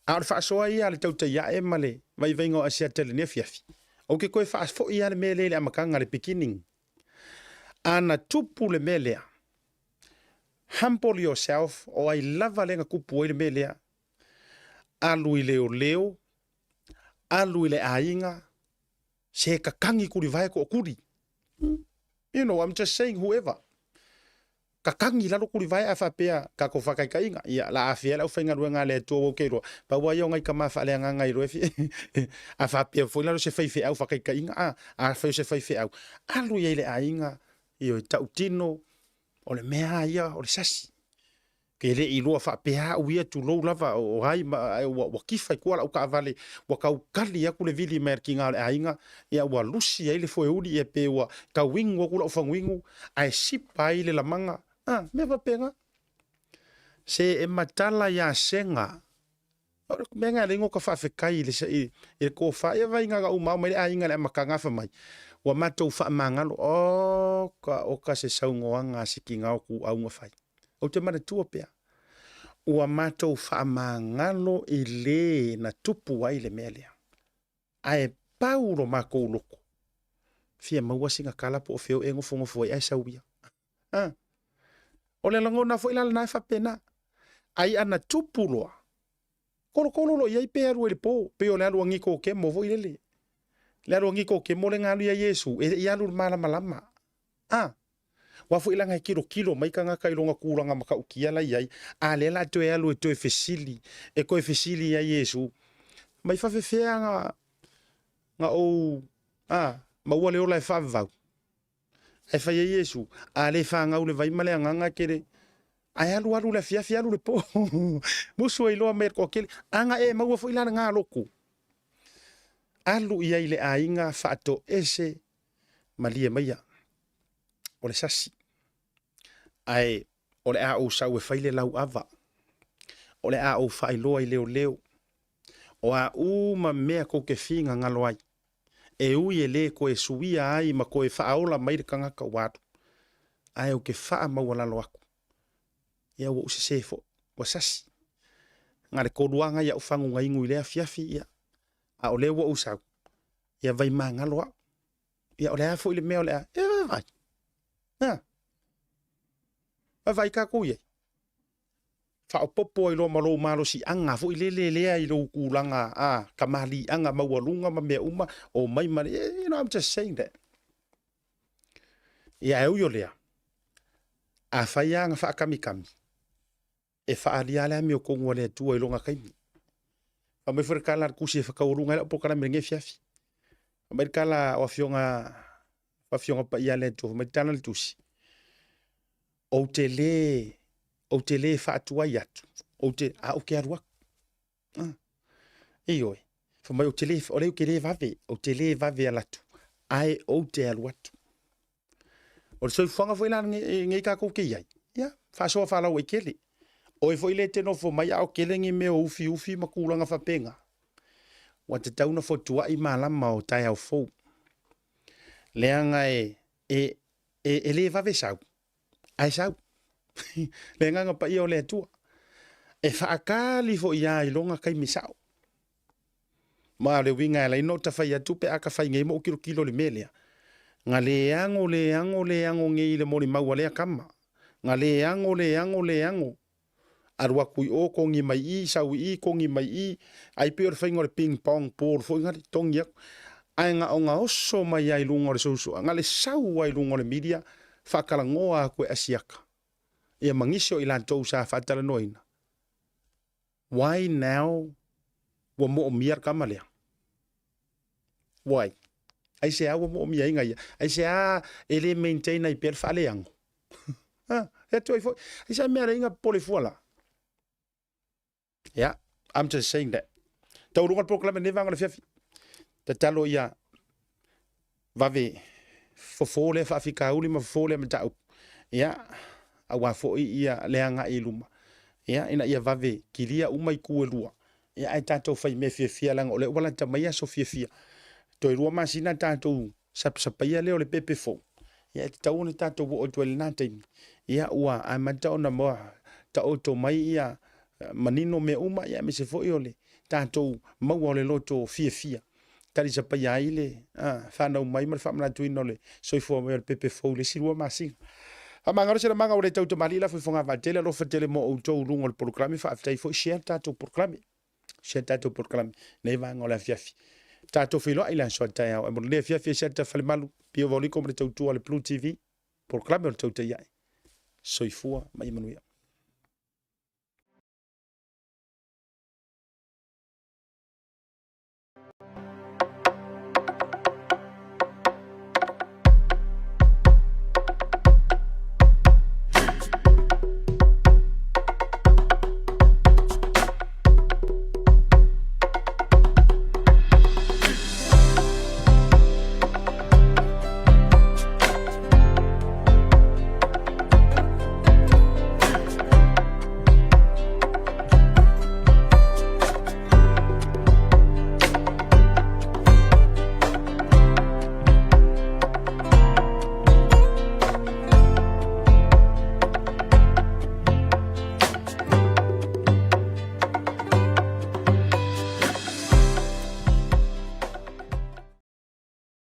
A o le faasoa ia a le tautai ae ma le vaivaiga o Asiata i lenei afiafi, ou te toe faafoi lava le mea lea i le amataga, le beginning. A na tupu le mea lea, humble yourself, o ai lava lea na tupu ai le mea lea, alu i leoleo, alu i le aiga, se kakagi tulivae tootuli. You know, I'm just saying whoever. Kakagi lalo tulivae a faapea tatou faataitaiga. Ia, la afea le aufaigaluega a le Atua ua ou te iloa. Pau lava ia o nai tama faaleagaga i loa a faapea foi la o se faifeau faataitaiga, a, afai o se faifeau, alu i ai i le aiga, ioe, tautino, o le mea lava ia o le sasi. Ke le i loa faapea au ia tulou lava o ai ma ua, ua kifa i tua lau taavale ua tau kali atu le vili mai a le tiga o le aiga ia ua lusi ai le foeuli ia pe ua tau inu atu lau faguinu ae sipa ai le lamaga a mea faapena se e matala ia sega O le mea lena e leai ka faafetai i le, i le tofa. Ia vaai na uma ao mai le aiga i le amataga fa mai. Ua matou faamagalo. Oka, oka se saunoaga a se tiga o ituau na fai. Ou te manatua pea. Ua matou faamagalo i le na tupu ai le mea lea. Ae pau lo matou loto. Fia maua sina tala po o fea o e nofonofo ai ae sau ia. A. O le lagona foi la lena e faapena. Ai ana tupu loa, kolokolo loa i ai pe alu ai i le po, pei o le alu a Nikokemo foi lele. Le alu a Nikokemo lea na alu ia Iesu, e le i alu i le malamalama. A. Aua foi leaga e tilotilo mai tagata i lona tulaga matautia la e i ai, a lea o le a toe alu e toe fesili, e toe fesili ia Iesu, mai faafefea na, na ou, a, maua le ola e faavavau? Ae fai ai Iesu, A le fanau le vai ma le agaga e te le. Ae alu alu le afiafi alu le po. Musu ai loa mai le toatele. A na e maua foi la lena lotu. Alu i ai le aiga faatoese malie maia. O le sasi. Ae o le a ou sau e fai le lauava. O le a ou faailoa i leoleo. O a uma mea tou te finagalo ai. E ui e lē toe suia ai ma toe faaola mai le tagata ua alu, ae ou te faamaualalo atu, ia ua ou sesē foi, ua sasi. Na le toluaga i au faguga inu i lea afiafi, ia, a o lea ua ou sau, ia vaimagalo au. Ia o le a foi le mea o le a, ia vaavaai. A, vaavaai tatou i ai. Faaopoopo ai loa ma lou malosiaga foi lele lea i lou tulaga a kamaliiaga maualuga ma mea uma, omai ma le, you know, I'm just saying that. Ia ae ui o lea, afai lava na faakamikami, e faaalia lava le amiotonu a le Atua i lona taimi. Fai mai foi le tala a le tusi e whakaualuga ai lau polokalame i lenei afiafi. Fai mai le tala o afioga, afioga paia a le Atua, fai mai le tala a le tusi, ou te lē, ou te lē faatuai atu, ou te, a ou te alu atu. Ah. Ioe, fai mai ou te lē, o lea ou te lē vave, ou te lē vave alu atu, ae ou te alu atu. O le soifuaga foi la lenei tatou te i ai, ia, faasoa faalauaitele. Oe foi lea e te nofo mai a o tele ni mea o ufiufi ma tulaga faapena. Ua tatau ona fotuai malama o taeao fou. Leaga e, e, e, e le vave sau, ae sau. Le agaga paia o le Atua. E faakali foi lava i lona taimi sao. Ma o le uiga e ala ai ona ou tafai atu pe a tafai nei ma ou tilotilo i le mea lea, na le ano, le ano, le ano nei i le molimau a lea tama. Na le ano, le ano, le ano. Alu atu i o, togi mai i, sau i i, togi mai i. Ai pei o le faiga o le ping pong ball foi nale, togi atu. Ae na ona oso mai lava i luga o le social, na le sau lava i luga o le media, faatalanoa atu e Asiata ia ma nisi o i latou sa faatalanoaina. Why now ua moomia le tama lea? Why? Aisea ua moomia ai ia? Aisea e le maintain ai pea le faaleano? Ha, e atu ai foi. Aisea mea lea inga popole fua la? Yeah, I'm just saying that. Taualuga le polokalame lenei vaega o le afiafi. Tatalo ia vave fofo lea faafitauli ma fofo lea mataupu. Ia, aua foi ia le agai i luma. Ia, ina ia vave kilia uma itu e lua. Ia, ae tatou fai mea fiafia leaga o lea ua lata mai aso fiafia. Toe 2 masina tatou sapasapaia lea o le pepe fou. Ia, e tatau ona tatou oo atu ai i lena taimi. Ia, ua amata ona taoto mai ia manino mea uma, ia, aemaise foi o le tatou maua o le loto fiafia. Talisapaia ai le fanau mai ma le faamanatuina o le soifua mai o le pepe fou i le isi 2 masina. Faamagalo se lamaga ua le tautamalii lafo i fogavaa tele, alofa tele mo outou i luga o le polokalame, faafetai foi share le tatou polokalame. Share le tatou polokalame nei vaega o le afiafi. Tatou feiloai i le aso a taeao. Ae mo lenei afiafi e Siata Falemalu, Pio Vaoliko ma le tautua a le Blue TV, polokalame o le Tautai Ae. Soifua ma ia manuia.